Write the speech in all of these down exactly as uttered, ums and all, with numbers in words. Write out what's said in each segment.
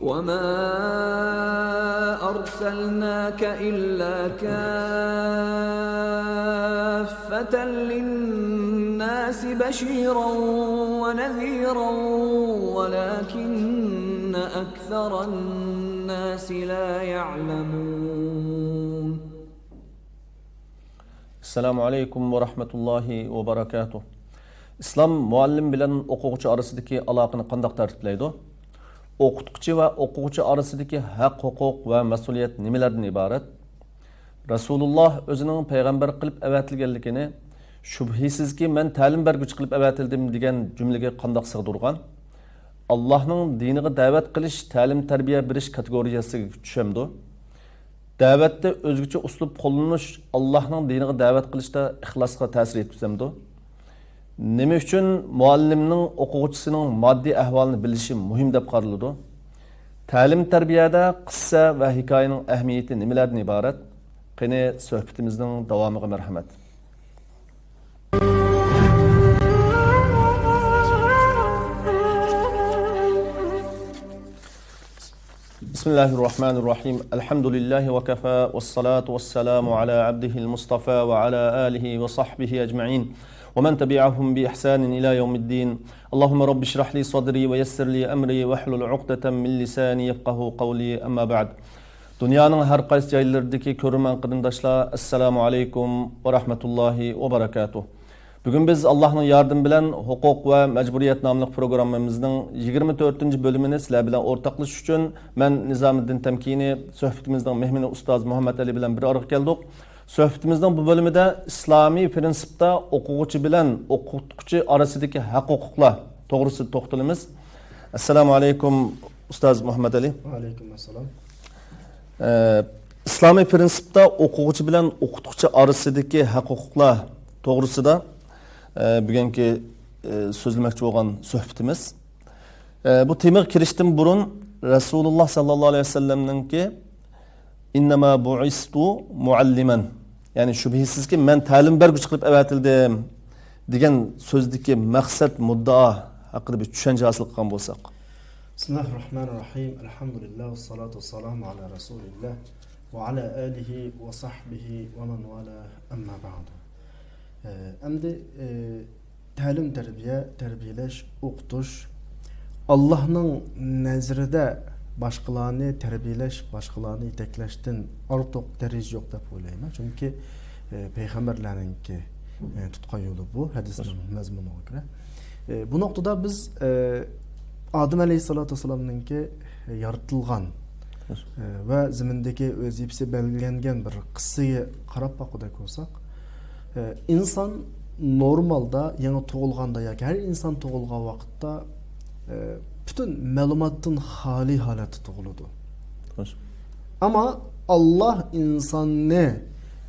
وما أرسلناك إلا كافة للناس بشيرا ونذيرا ولكن أكثر الناس لا يعلمون. ئەسسالامۇ ئەلەيكۇم ۋە رەھمەتۇللاھى ۋە بەرەكاتۇھ. ئىسلام مۇئەللىم بىلەن ئوقۇغۇچى ئارىسىدىكى ئالاقىنى قانداق تەرتىپلەيدۇ؟ ئوقۇتقۇچى ۋە ئوقۇغۇچى ئارىسىدىكى ھەق-ھوقۇق ۋە مەسئۇلىيەت نېمىلەردىن ئىبارەت؟ رەسۇلۇللاھ ئۆزىنىڭ پەيغەمبەر قىلىپ ئەۋەتىلگەنلىكىنى، شۈبھىسىزكى، مەن تەلىم بەرگۈچى قىلىپ ئەۋەتىلدىم، دېگەن جۈملىگە قانداق سىغدۇرغان؟ ئاللاھنىڭ دىنىغا دەۋەت قىلىش تەلىم-تەربىيە بېرىش كاتېگورىيەسىگە چۈشەمدۇ؟ دەۋەتتە ئۆزگىچە ئۇسلۇب قوللىنىش ئاللاھنىڭ دىنىغا دەۋەت قىلىشتا ئىخلاسقا تەسىر يەتكۈزەمدۇ؟ نېمە ئۈچۈن مۇئەللىمنىڭ ئوقۇغۇچىسىنىڭ ماددىي ئەھۋالىنى بىلىشى مۇھىم دەپ قارىلىدۇ؟ تەلىم-تەربىيەدە قىسسە ۋە ھېكايىنىڭ ئەھمىيىتى نېمىلەردىن ئىبارەت؟ قېنى، سۆھبىتىمىزنىڭ داۋامىغا مەرھەمەت. بسم الله الرحمن الرحيم. الحمد لله وكفى، والصلاة والسلام على عبده المصطفى وعلى آله وصحبه أجمعين، ومن تبعهم بإحسان إلى يوم الدين. اللهم رب اشرح لي صدري ويسر لي أمري واحلل عقدة من لساني يفقهوا قولي. أما بعد. دۇنيانىڭ ھەر قايسى جايلىرىدىكى كۆرۈرمەن قېرىنداشلار، ئەسسالامۇ ئەلەيكۇم ۋە رەھمەتۇللاھى ۋە بەرەكاتۇھ. بۈگۈن بىز ئاللاھنىڭ ياردىمى بىلەن ھوقۇق ۋە مەجبۇرىيەت ناملىق پروگراممىمىزنىڭ يىگىرمە تۆتىنچى بۆلۈمىنى سىلەر بىلەن ئورتاقلىشىش ئۈچۈن مەن نىزامىددىن تەمكىنى، سۆھبىتىمىزنىڭ مېھمىنى ئۇستاز مۇھەممەد ئەلى بىلەن بىر ئارىغا كەلدۇق. سۆھبىتىمىزنىڭ بۇ بۆلۈمىدە ئىسلامىي پىرىنسىپتا ئوقۇغۇچى بىلەن ئوقۇتقۇچى ئارىسىدىكى ھەق-ھوقۇقلار توغرىسىدا توختىلىمىز. ئەسسالامۇ ئەلەيكۇم، ئۇستاز مۇھەممەد ئەلى. ۋەئەلەيكۇم ئەسسالام. ئە، ئىسلامىي پىرىنسىپتا ئوقۇغۇچى بىلەن ئوقۇتقۇچى ئارىسىدىكى ھەق-ھوقۇقلار توغرىسىدا، ئە، بۈگۈنكى، ئە، سۆزلىمەكچى بولغان سۆھبىتىمىز. ئە، بۇ تېمىغا كىرىشتىن بۇرۇن رەسۇلۇللاھ ساللاللاھۇ ئەلەيھى ۋەسەللەمنىڭكى «ئىننەما بۇئىستۇ مۇئەللىمەن»، يەنى شۈبھىسىزكى، مەن تەلىم بەرگۈچى قىلىپ ئەۋەتىلدىم، دېگەن سۆزدىكى مەقسەت، مۇددىئا ھەققىدە بىر چۈشەنچە ھاسىل قىلغان بولساق. بسم الله الرحمن الرحيم. الحمد لله والصلاة والسلام على رسول الله وعلى آله وصحبه ومن والاه، أما بعد. ئە، ئەمدى، ئە، تەلىم-تەربىيە، تەربىيەلەش، ئوقۇتۇش ئاللاھنىڭ نەزىرىدە باشقىلارنى تەربىيەلەش، باشقىلارنى يېتەكلەشتىن ئارتۇق دەرىجە يوق دەپ ئويلايمەن. چۈنكى، ئە، پەيغەمبەرلەرنىڭكى، ئە، تۇتقان يولى بۇ، ھەدىسنىڭ مەزمۇنىغا كۆرە. ئە، بۇ نۇقتىدا بىز، ئە، ئادەم ئەلەيھىسسالاتۇ ۋەسسالامنىڭكى يارىتىلغان، ئە، ۋە زېمىندىكى ۋەزىپىسى بەلگىلەنگەن بىر قىسسىگە قاراپ باققۇدەك بولساق، ئە، ئىنسان نورمالدا يېڭى تۇغۇلغاندا ياكى ھەر ئىنسان تۇغۇلغان ۋاقىتتا، ئە، پۈتۈن مەلۇماتتىن خالىي ھالەتتە تۇغۇلىدۇ. ئەمما ئاللاھ ئىنساننى،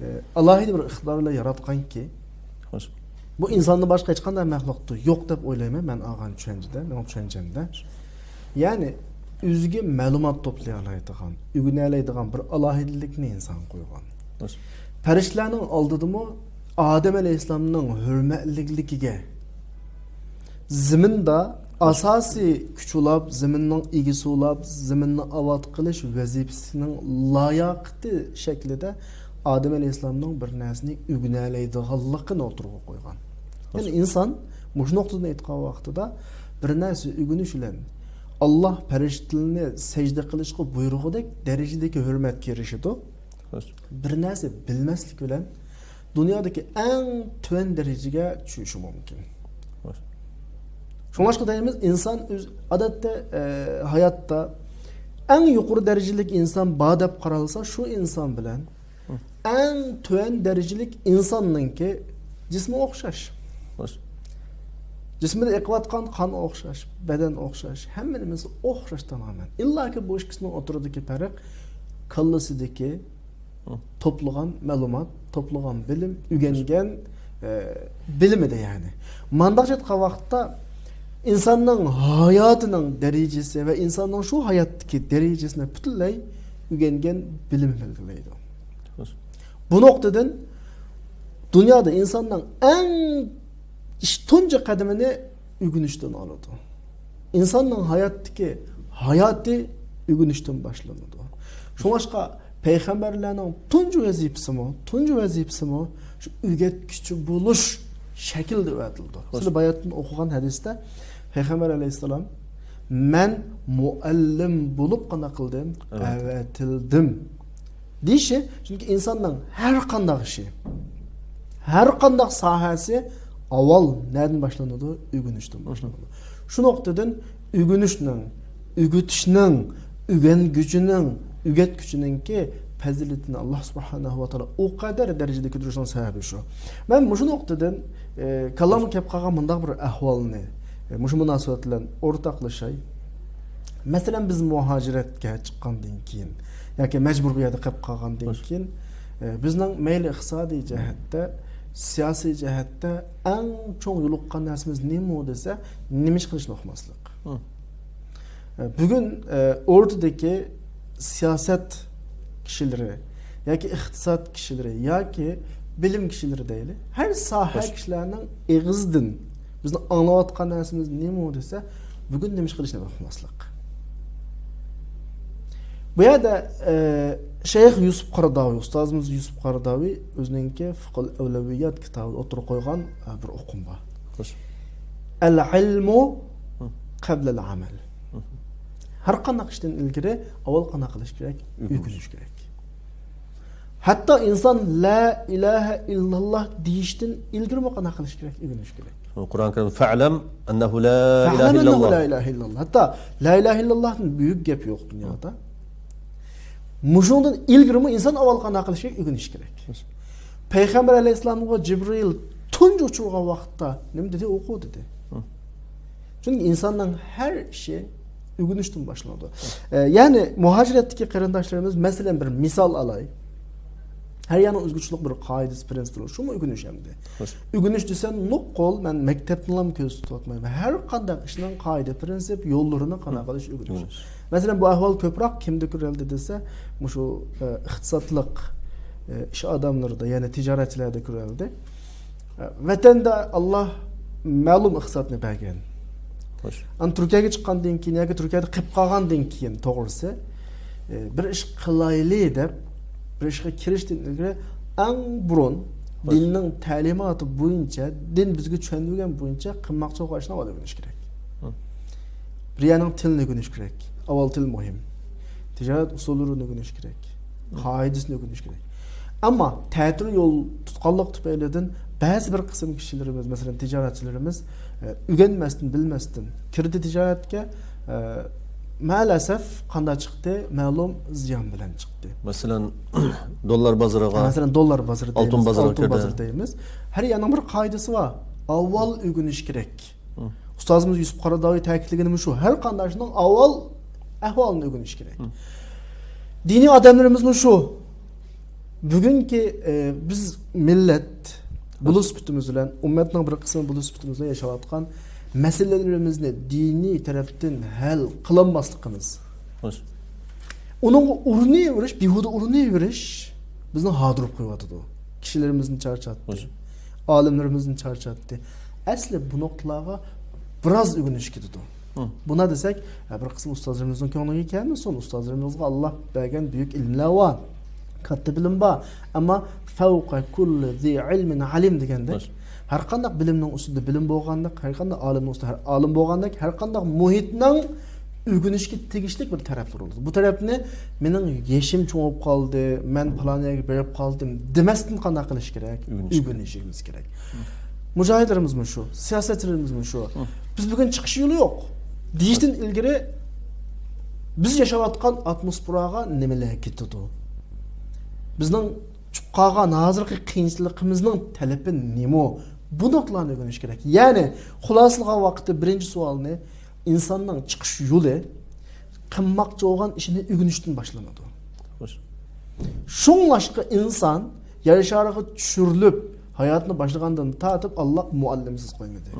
ئە، ئالاھىدە بىر ئىقتىدار بىلەن ياراتقانكى، بۇ ئىنساندىن باشقا ھېچقانداق مەخلۇقتا يوق دەپ ئويلايمەن مەن ئالغان چۈشەنچىدە، مېنىڭ چۈشەنچەمدە. يەنى ئۆزىگە مەلۇمات توپلىيالايدىغان، ئۆگىنەلەيدىغان بىر ئالاھىدىلىكنى ئىنسانغا قويغان. پەرىشتىلەرنىڭ ئالدىدىمۇ ئادەم ئەلەيھىسسالامنىڭ ھۆرمەتلىكلىكىگە، زېمىندا ئاساسىي كۈچ ئۇلاپ، زېمىننىڭ ئىگىسى ئۇلاپ، زېمىننى ئاۋات قىلىش ۋەزىپىسىنىڭ لاياقىتى شەكلىدە ئادەم ئەلەيھىسسالامنىڭ بىر نەرسىنى ئۆگىنەلەيدىغانلىقىنى ئوتتۇرىغا قويغان. يەنى ئىنسان مۇشۇ نۇقتىدىن ئېيتقان ۋاقتىدا بىر نەرسە ئۆگىنىش بىلەن ئاللاھ پەرىشتىلەرنى سەجدە قىلىشقا بۇيرۇغۇدەك دەرىجىدىكى ھۆرمەتكە ئېرىشىدۇ. بىر نەرسە بىلمەسلىك بىلەن دۇنيادىكى ئەڭ تۆۋەن دەرىجىگە چۈشۈشى مۇمكىن. شۇڭلاشقا دەيمىز، ئىنسان ئۆز، ئادەتتە، ئە، ھاياتتا ئەڭ يۇقىرى دەرىجىلىك ئىنسان بار دەپ قارالسا، شۇ ئىنسان بىلەن ئەڭ تۆۋەن دەرىجىلىك ئىنساننىڭكى جىسمى ئوخشاش. جىسمىدا ئېقىۋاتقان قان ئوخشاش، بەدەن ئوخشاش، ھەممە نېمىسى ئوخشاش تامامەن. ئىللاكى بۇ ئىككىسىنىڭ ئوتتۇرىدىكى پەرق كاللىسىدىكى توپلىغان مەلۇمات، توپلىغان بىلىم، ئۆگەنگەن، ئە، بىلىمىدە يەنى. مانداق ئېيتقان ۋاقىتتا ئىنساننىڭ ھاياتىنىڭ دەرىجىسى ۋە ئىنساننىڭ شۇ ھاياتتىكى دەرىجىسىنى پۈتۈنلەي ئۆگەنگەن بىلىمى بەلگىلەيدۇ. بۇ نۇقتىدىن دۇنيادا ئىنساننىڭ ئەڭ ئىش تۇنجى قەدىمىنى ئۆگىنىشتىن ئالىدۇ. ئىنساننىڭ ھاياتتىكى ھاياتى ئۆگىنىشتىن باشلىنىدۇ. شۇڭلاشقا پەيغەمبەرلەرنىڭ تۇنجى ۋەزىپىسىمۇ، تۇنجى ۋەزىپىسىمۇ شۇ ئۆگەتكۈچى بولۇش شەكلىدە ئەۋەتىلىدۇ. سىلەر باياتىن ئوقۇغان ھەدىستە پەيغەمبەر ئەلەيھىسسالام، «مەن مۇئەللىم بولۇپ قانداق قىلدىم؟ ئەۋەتىلدىم.» دېيىشى، چۈنكى ئىنساننىڭ ھەر قانداق ئىشى، ھەر قانداق ساھەسى ئاۋۋال نەدىن باشلىنىدۇ؟ ئۆگىنىشتىن باشلىنىدۇ. شۇ نۇقتىدىن ئۆگىنىشنىڭ، ئۆگىتىشنىڭ، ئۆگەنگۈچىنىڭ، ئۆگەتكۈچىنىڭكى پەزىلىتىنى ئاللا سۇبھانەھۇ ۋە تائالا ئۇ قەدەر دەرىجىدە كۆتۈرۈشنىڭ سەۋەبى شۇ. مەن مۇشۇ نۇقتىدىن، ئە، كاللامغا كەپ قالغان مۇنداق بىر ئەھۋالنى، ئە، مۇشۇ مۇناسىۋەت بىلەن ئورتاقلىشاي. مەسىلەن، بىز مۇھاجىرەتكە چىققاندىن كېيىن ياكى مەجبۇر بۇ يەردە قېلىپ قالغاندىن كېيىن، ئە، بىزنىڭ مەيلى ئىقتىسادىي جەھەتتە، سىياسىي جەھەتتە ئەڭ چوڭ يولۇققان نەرسىمىز نېمە دېسە، نېمە ئىش قىلىشنى ئۇقماسلىق. بۈگۈن، ئە، ئوردىدىكى سىياسەت كىشىلىرى ياكى ئىقتىساد كىشىلىرى ياكى بىلىم كىشىلىرى دەيلى، ھەر ساھە كىشىلەرنىڭ ئېغىزىدىن بىزنىڭ ئاڭلاۋاتقان نەرسىمىز نېمە دېسە، بۇگۈن نېمە ئىش قىلىشنى ئۇقماسلىق. بۇ يەردە، ئە، شەيخ يۈسۈپ قاراداۋى، ئۇستازىمىز يۈسۈپ قاراداۋى ئۆزىنىڭكى فىقھۇل ئەۋلەۋىيات كىتابىدا ئوتتۇرىغا قويغان، ئە، بىر ئۇقۇم بار. ئەل ئىلمۇ قەبلەل ئەمەل. ھەر قانداق ئىشتىن ئىلگىرى ئاۋۋال قانداق قىلىش كېرەك؟ ئۆگىنىش كېرەك. ھەتتا ئىنسان لا ئىلاھە ئىللاللا دېيىشتىن ئىلگىرىمۇ قانداق قىلىش كېرەك؟ ئۆگىنىش كېرەك. قۇرئان كەرىم، «فەئلەم ئەننەھۇ لا ئىلاھە ئىللاللا.» ھەتتا لا ئىلاھە ئىللاللادىن بۈيۈك گەپ يوق دۇنيادا. مۇشۇنىڭدىن ئىلگىرىمۇ ئىنسان ئاۋۋال قانداق قىلىش كېرەك؟ ئۆگىنىش كېرەك. پەيغەمبەر ئەلەيھىسسالامغا جىبرىل تۇنجى ئۇچرىغان ۋاقىتتا نېمە دېدى؟ «ئوقۇ» دېدى. چۈنكى ئىنساننىڭ ھەر ئىشى ئۆگىنىشتىن باشلىنىدۇ. ئە، يەنى مۇھاجىرەتتىكى قېرىنداشلىرىمىز، مەسىلەن، بىر مىسال ئالاي. ھەر يەرنىڭ ئۆزگىچىلىك بىر قائىدىسى، پىرىنسىپى بار. شۇمۇ ئۆگىنىش ئەمدى. ئۆگىنىش دېسەم، نوقۇل، مەن مەكتەپنىلا كۆزدە تۇتۇۋاتمايمەن. ھەر قانداق ئىشنىڭ قائىدە، پىرىنسىپ، يوللىرىنى قانداق قىلىش ئۆگىنىش. مەسىلەن، بۇ ئەھۋال كۆپرەك كىمدە كۆرۈلدى دېسە، مۇشۇ، ئە، ئىقتىسادلىق، ئە، ئىش ئادەملىرىدە، يەنى تىجارەتچىلەردە كۆرۈلدى. ۋەتەندە ئاللا مەلۇم ئىقتىسادنى بەرگەن. ئەمما تۈركىيەگە چىققاندىن كېيىن ياكى تۈركىيەدە قېلىپ قالغاندىن كېيىن، توغرىسى، ئە، بىر ئىش قىلايلى دەپ، بىر ئىشقا كىرىشتىن ئىلگىرى ئەڭ بۇرۇن دىننىڭ تەلىماتى بويىچە، دىن بىزگە چۈشەندۈرگەن بويىچە قىلماقچى بولغان ئىشنى ئاۋۋال ئۆگىنىش كېرەك. بىر يەرنىڭ تىلىنى ئۆگىنىش كېرەك. ئاۋۋال تىل مۇھىم. تىجارەت ئۇسۇللىرىنى ئۆگىنىش كېرەك. قائىدىسىنى ئۆگىنىش كېرەك. ئەمما تەتۈر يول تۇتقانلىق تۈپەيلىدىن بەزى بىر قىسىم كىشىلىرىمىز، مەسىلەن، تىجارەتچىلىرىمىز، ئە، ئۆگەنمەستىن، بىلمەستىن كىردى تىجارەتكە، ئە، مەلەسەف قانداق چىقتى؟ مەلۇم زىيان بىلەن چىقتى. مەسىلەن، دوللار بازىرىغا، مەسىلەن، دوللار بازىرى ئالتۇن دەيمىز، بازىرىغا ئالتۇن كىردى. بازىرى دەيمىز. ھەر يەرنىڭ بىر قائىدىسى بار. ئاۋۋال ئۆگىنىش كېرەك. ئۇستازىمىز يۈسۈپ قاراداۋى تەكىتلىگىنىمۇ شۇ، ھەر قانداق ئىشنىڭ ئاۋۋال ئەھۋالىنى ئۆگىنىش كېرەك. دىنىي ئادەملىرىمىزمۇ شۇ. بۈگۈنكى، ئە، بىز مىللەت بولۇش سۈپىتىمىز بىلەن، ئۈممەتنىڭ بىر قىسمى بولۇش سۈپىتىمىز بىلەن ياشاۋاتقان مەسىلىلىرىمىزنى دىنىي تەرەپتىن ھەل قىلالماسلىقىمىز. ئۇنىڭغا ئۇرۇنۇۋېرىش، بىھۇدە ئۇرۇنۇۋېرىش بىزنى ھاردۇرۇپ قويۇۋاتىدۇ. كىشىلىرىمىزنى چارچاتتى. ئالىملىرىمىزنى چارچاتتى. ئەسلى بۇ نۇقتىلارغا بىراز ئۆگىنىش كېتىدۇ. بۇنا دېسەك، ھە، بىر قىسىم ئۇستازلىرىمىزنىڭ كۆڭلىگە كەلمىسۇن. ئۇستازلىرىمىزغا ئاللا بەرگەن بۈيۈك ئىلىملەر بار. كاتتا بىلىم بار. ئەمما فەۋقە كۇللى زى ئىلمىن ئالىم دېگەندەك، ھەر قانداق بىلىمنىڭ ئۈستىدە بىلىم بولغاندەك، ھەر قانداق ئالىمنىڭ ئۈستىدە ھەر ئالىم بولغاندەك، ھەر قانداق مۇھىتنىڭ ئۆگىنىشكە تېگىشلىك بىر تەرەپلىرى بولىدۇ. بۇ تەرەپنى مېنىڭ يېشىم چوڭىيىپ قالدى، مەن پالان يەرگە بېرىپ قالدىم دېمەستىن قانداق قىلىش كېرەك؟ ئۆگىنىش كېرەك. ئۆگىنىشىمىز كېرەك. مۇجاھىدلىرىمىزمۇ شۇ، سىياسەتچىلىرىمىزمۇ شۇ. بىز بۈگۈن چىقىش يولى يوق دېيىشتىن ئىلگىرى بىز ياشاۋاتقان ئاتموسفېراغا نېمىلەر كېتىدۇ؟ بىزنىڭ چۈشۈپ قالغان ھازىرقى قىيىنچىلىقىمىزنىڭ تەلىپى نېمە؟ بۇ نۇقتىلارنى ئۆگىنىش كېرەك. يەنى خۇلاسىلىغان ۋاقىتتا بىرىنچى سوئالنى، ئىنساننىڭ چىقىش يولى قىلماقچى بولغان ئىشىنى ئۆگىنىشتىن باشلىنىدۇ. شۇڭلاشقا ئىنسان يەر شارىغا چۈشۈرۈلۈپ ھاياتىنى باشلىغاندىن تارتىپ ئاللا مۇئەللىمسىز قويمىدى.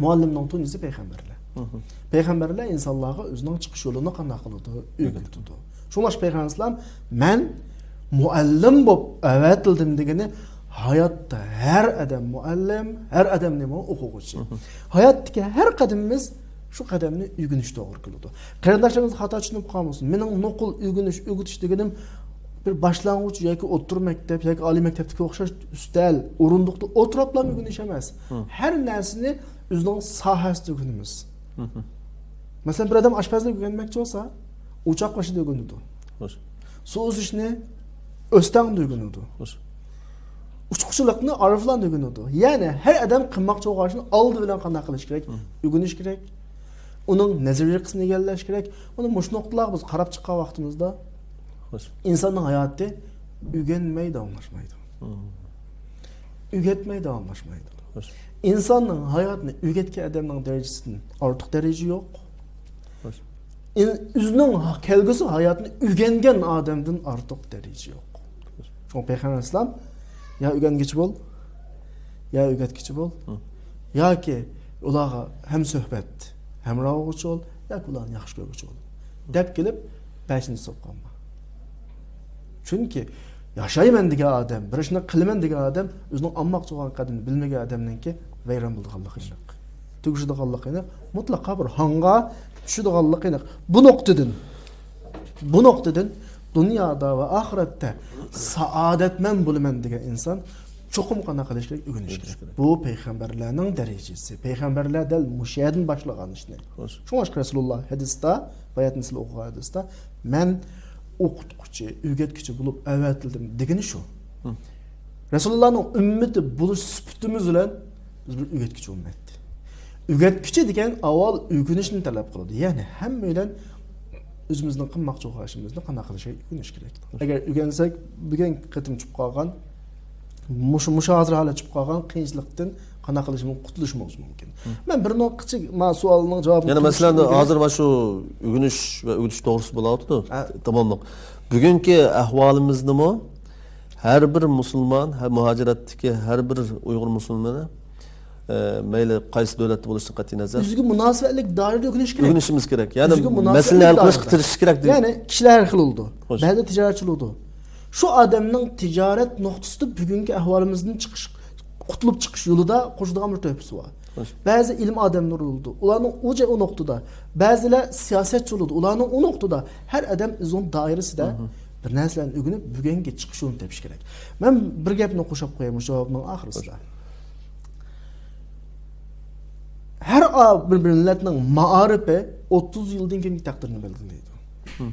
مۇئەللىمنىڭ تۇنجىسى پەيغەمبەرلەر. پەيغەمبەرلەر ئىنسانلارغا ئۆزىنىڭ چىقىش يولىنى قانداق قىلىدۇ؟ ئۆگىتىدۇ. شۇڭلاشقا پەيغەمبەر ئەلەيھىسسالام، «مەن مۇئەللىم بولۇپ ئەۋەتىلدىم» دېگىنى ھاياتتا ھەر ئادەم مۇئەللىم، ھەر ئادەم نېمە؟ ئوقۇغۇچى. ھاياتتىكى ھەر قەدىمىمىز شۇ قەدەمنى ئۆگىنىش توغرا كېلىدۇ. قېرىنداشلىرىمىز خاتا چۈشىنىپ قالمىسۇن. مېنىڭ نوقۇل ئۆگىنىش، ئۆگىتىش دېگىنىم بىر باشلانغۇچ ياكى ئوتتۇرا مەكتەپ ياكى ئالىي مەكتەپتىكى ئوخشاش ئۈستەل، ئورۇندۇقتا ئولتۇرۇپلا ئۆگىنىش ئەمەس. ھە. ھەر نەرسىنى ئۆزىنىڭ ساھەسىدە ئۆگىنىمىز. مەسىلەن، بىر ئادەم ئاشپەزلىك ئۆگەنمەكچى بولسا، ئوچاق بېشىدا ئۆگىنىدۇ. خوش. سۇ ئۈزۈشنى ئۆستەڭدە ئۆگىنىدۇ. خوش. ئۇچقۇچىلىقنى ئارىفلاردا ئۆگىنىدۇ. يەنى ھەر ئادەم قىلماقچى بولغان ئىشنى ئالدى بىلەن قانداق قىلىش كېرەك؟ مم. ئۆگىنىش كېرەك. ئۇنىڭ نەزەرىي قىسمىنى ئىگىلەش كېرەك. مانا مۇشۇ نۇقتىلارغا بىز قاراپ چىققان ۋاقتىمىزدا، خوش، ئىنساننىڭ ھاياتى ئۆگەنمەي داۋاملاشمايدۇ. مم. ئۆگەتمەي داۋاملاشمايدۇ. خوش. ئىنساننىڭ ھاياتىنى ئۆگەتكەن ئادەمنىڭ دەرىجىسىدىن ئارتۇق دەرىجە يوق. خوش. ئىن-، ئۆزىنىڭ ھا-، كەلگۈسى ھاياتىنى ئۆگەنگەن ئادەمدىن ئارتۇق دەرىجە يوق. شۇڭا پەيغەمبەر ئەلەيھىسسالام يا ئۆگەنگۈچى بول، يا ئۆگەتكۈچى بول، ھە، ياكى ئۇلارغا ھەمسۆھبەت، ھەمراھ بولغۇچى بول، ياكى ئۇلارنى ياخشى كۆرگۈچى بول دەپ كېلىپ، بەشىنچىسى بولۇپ قالما. چۈنكى ياشايمەن دېگەن ئادەم، بىر ئىشنى قىلىمەن دېگەن ئادەم ئۆزىنىڭ ئالماقچى بولغان قەدىمىنى بىلمىگەن ئادەمنىڭكى ۋەيران بولىدىغانلىقى ئېنىق. تۈگىشىدىغانلىقى ئېنىق. مۇتلەقا بىر ھاڭغا چۈشىدىغانلىقى ئېنىق. بۇ نۇقتىدىن، بۇ نۇقتىدىن دۇنيادا ۋە ئاخىرەتتە سائادەتمەن بولىمەن دېگەن ئىنسان چوقۇم قانداق قىلىش كېرەك؟ ئۆگىنىش كېرەك. بۇ پەيغەمبەرلەرنىڭ دەرىجىسى. پەيغەمبەرلەر دەل مۇشۇ يەردىن باشلىغان ئىشنى. خوش. شۇڭا رەسۇلۇللا ھەدىستە، باياتىن سىلەر ئوقۇغان ھەدىستە، مەن ئوقۇتقۇچى، ئۆگەتكۈچى بولۇپ ئەۋەتىلدىم دېگىنى شۇ. ھە. رەسۇلۇللانىڭ ئۈممىتى بولۇش سۈپىتىمىز بىلەن بىز بىر ئۆگەتكۈچى ئۈممەت. ئۆگەتكۈچى دېگەن ئاۋۋال ئۆگىنىشنى تەلەپ قىلىدۇ. يەنى ھەممەيلەن ئۆزىمىزنىڭ قىلماقچى بولغان ئىشىمىزنى قانداق قىلىشنى ئۆگىنىش كېرەك. ئەگەر ئۆگەنسەك، بۈگۈنكى قېتىم چۈشۈپ قالغان مۇشۇ، مۇشۇ ھازىر ھالەت چۈشۈپ قالغان قىيىنچىلىقتىن قانداق قىلىشىمىز، قۇتۇلۇشىمىز مۇمكىن. مم. مەن بىر نۇقتىچە ما سوئالنىڭ جاۋابىنى يەنە مەسىلەن، كۆرۈشۈم كېرەك. ھازىر مانا شۇ ئۆگىنىش ۋە ئۆگىتىش توغرىسىدا بولاۋاتىدۇ. ھە. تاماملىق. بۈگۈنكى ئەھۋالىمىزنىمۇ ھەر بىر مۇسۇلمان، ھە، مۇھاجىرەتتىكى ھەر بىر ئۇيغۇر مۇسۇلمىنى، ئە، مەيلى قايسى دۆلەتتە بولۇشىدىن قەتئىينەزەر، ئۆزىگە مۇناسىۋەتلىك دائىرىدە ئۆگىنىش كېرەك. ئۆگىنىشىمىز كېرەك. يەنى ئۆزىگە مۇناسىۋەتلىك مەسىلىنى ھەل قىلىشقا دائىرىدە. تىرىشىش كېرەك دېگەن. يەنى كىشىلەر ھەر خىل بولىدۇ. خوش. بەزىلەر تىجارەتچى بولىدۇ. شۇ ئادەمنىڭ تىجارەت نۇقتىسىدا بۈگۈنكى ئەھۋالىمىزدىن چىقىش، قۇتۇلۇپ چىقىش يولىدا قوشىدىغان بىر تۆھپىسى بار. خوش. بەزى ئىلىم ئادەملىرى بولىدۇ. ئۇلارنىڭ ئۇ جاي ئۇ نۇقتىدا. بەزىلەر سىياسەتچى بولىدۇ. ئۇلارنىڭ ئۇ نۇقتىدا. ھەر ئادەم ئۆزىنىڭ دائىرىسىدە مم. بىر نەرسىلەرنى ئۆگىنىپ، بۈگۈنگە چىقىش يولىنى تېپىش كېرەك. مەن بىر گەپنى قوشۇپ قوياي مۇشۇ جاۋابنىڭ ئاخىرىسىدا. خوش. ھەر ئا-، بىر، بىر مىللەتنىڭ مائارىپى ئوتتۇز يىلدىن كېيىنكى تەقدىرىنى بەلگىلەيدۇ. مم.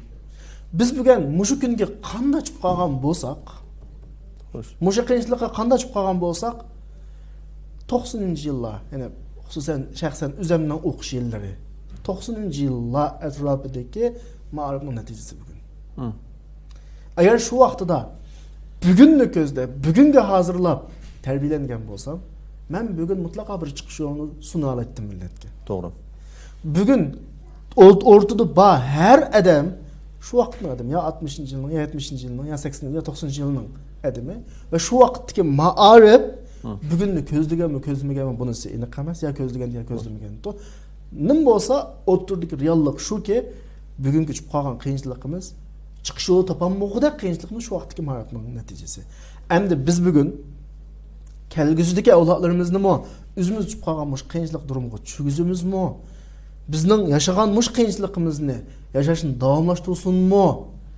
بىز بۈگۈن مۇشۇ كۈنگە قانداق چۈشۈپ قالغان بولساق، خوش. مۇشۇ قىيىنچىلىققا قانداق چۈشۈپ قالغان بولساق، توقسىنىنچى يىللار، يەنى خۇسۇسەن شەخسەن ئۆزۈمنىڭ ئوقۇش يىللىرى، توقسىنىنچى يىللار ئەتراپىدىكى مائارىپنىڭ نەتىجىسى بۈگۈن. مم. ئەگەر شۇ ۋاقتىدا بۈگۈننى كۆزلەپ، بۈگۈنگە ھازىرلاپ تەربىيەلەنگەن بولسام، مەن بۈگۈن مۇتلەقا بىر چىقىش يولىنى سۇنالايتتىم مىللەتكە. توغرا. بۈگۈن ئوت-، ئوتتۇرىدا بار ھەر ئادەم شۇ ۋاقىتنىڭ ئادىمى، يا ئاتمىشىنچى يىلنىڭ، يا يەتمىشىنچى يىلنىڭ، يا سەكسىنىنچى، يا توقسىنىنچى يىلنىڭ ئادىمى ۋە شۇ ۋاقىتتىكى مائارىپ مم. بۈگۈننى كۆزلىگەنمۇ، كۆزلىمىگەنمۇ، بۇنىسى ئېنىق ئەمەس، يا كۆزلىگەن، يا كۆزلىمىگەن. نېمە بولسا، ئوتتۇرىدىكى رېئاللىق شۇكى، بۈگۈنكى چۈشۈپ قالغان قىيىنچىلىقىمىز، چىقىش يولى تاپالمىغۇدەك قىيىنچىلىقىمىز شۇ ۋاقىتتىكى مائارىپنىڭ نەتىجىسى. ئەمدى بىز بۈگۈن كەلگۈسىدىكى ئەۋلادلىرىمىزنىمۇ ئۆزىمىز چۈشۈپ قالغان مۇشۇ قىيىنچىلىق دۇرۇمغا چۈشكۈزىمىزمۇ؟ بىزنىڭ ياشىغان مۇشۇ قىيىنچىلىقىمىزنى ياشاشنى داۋاملاشتۇرسۇنمۇ؟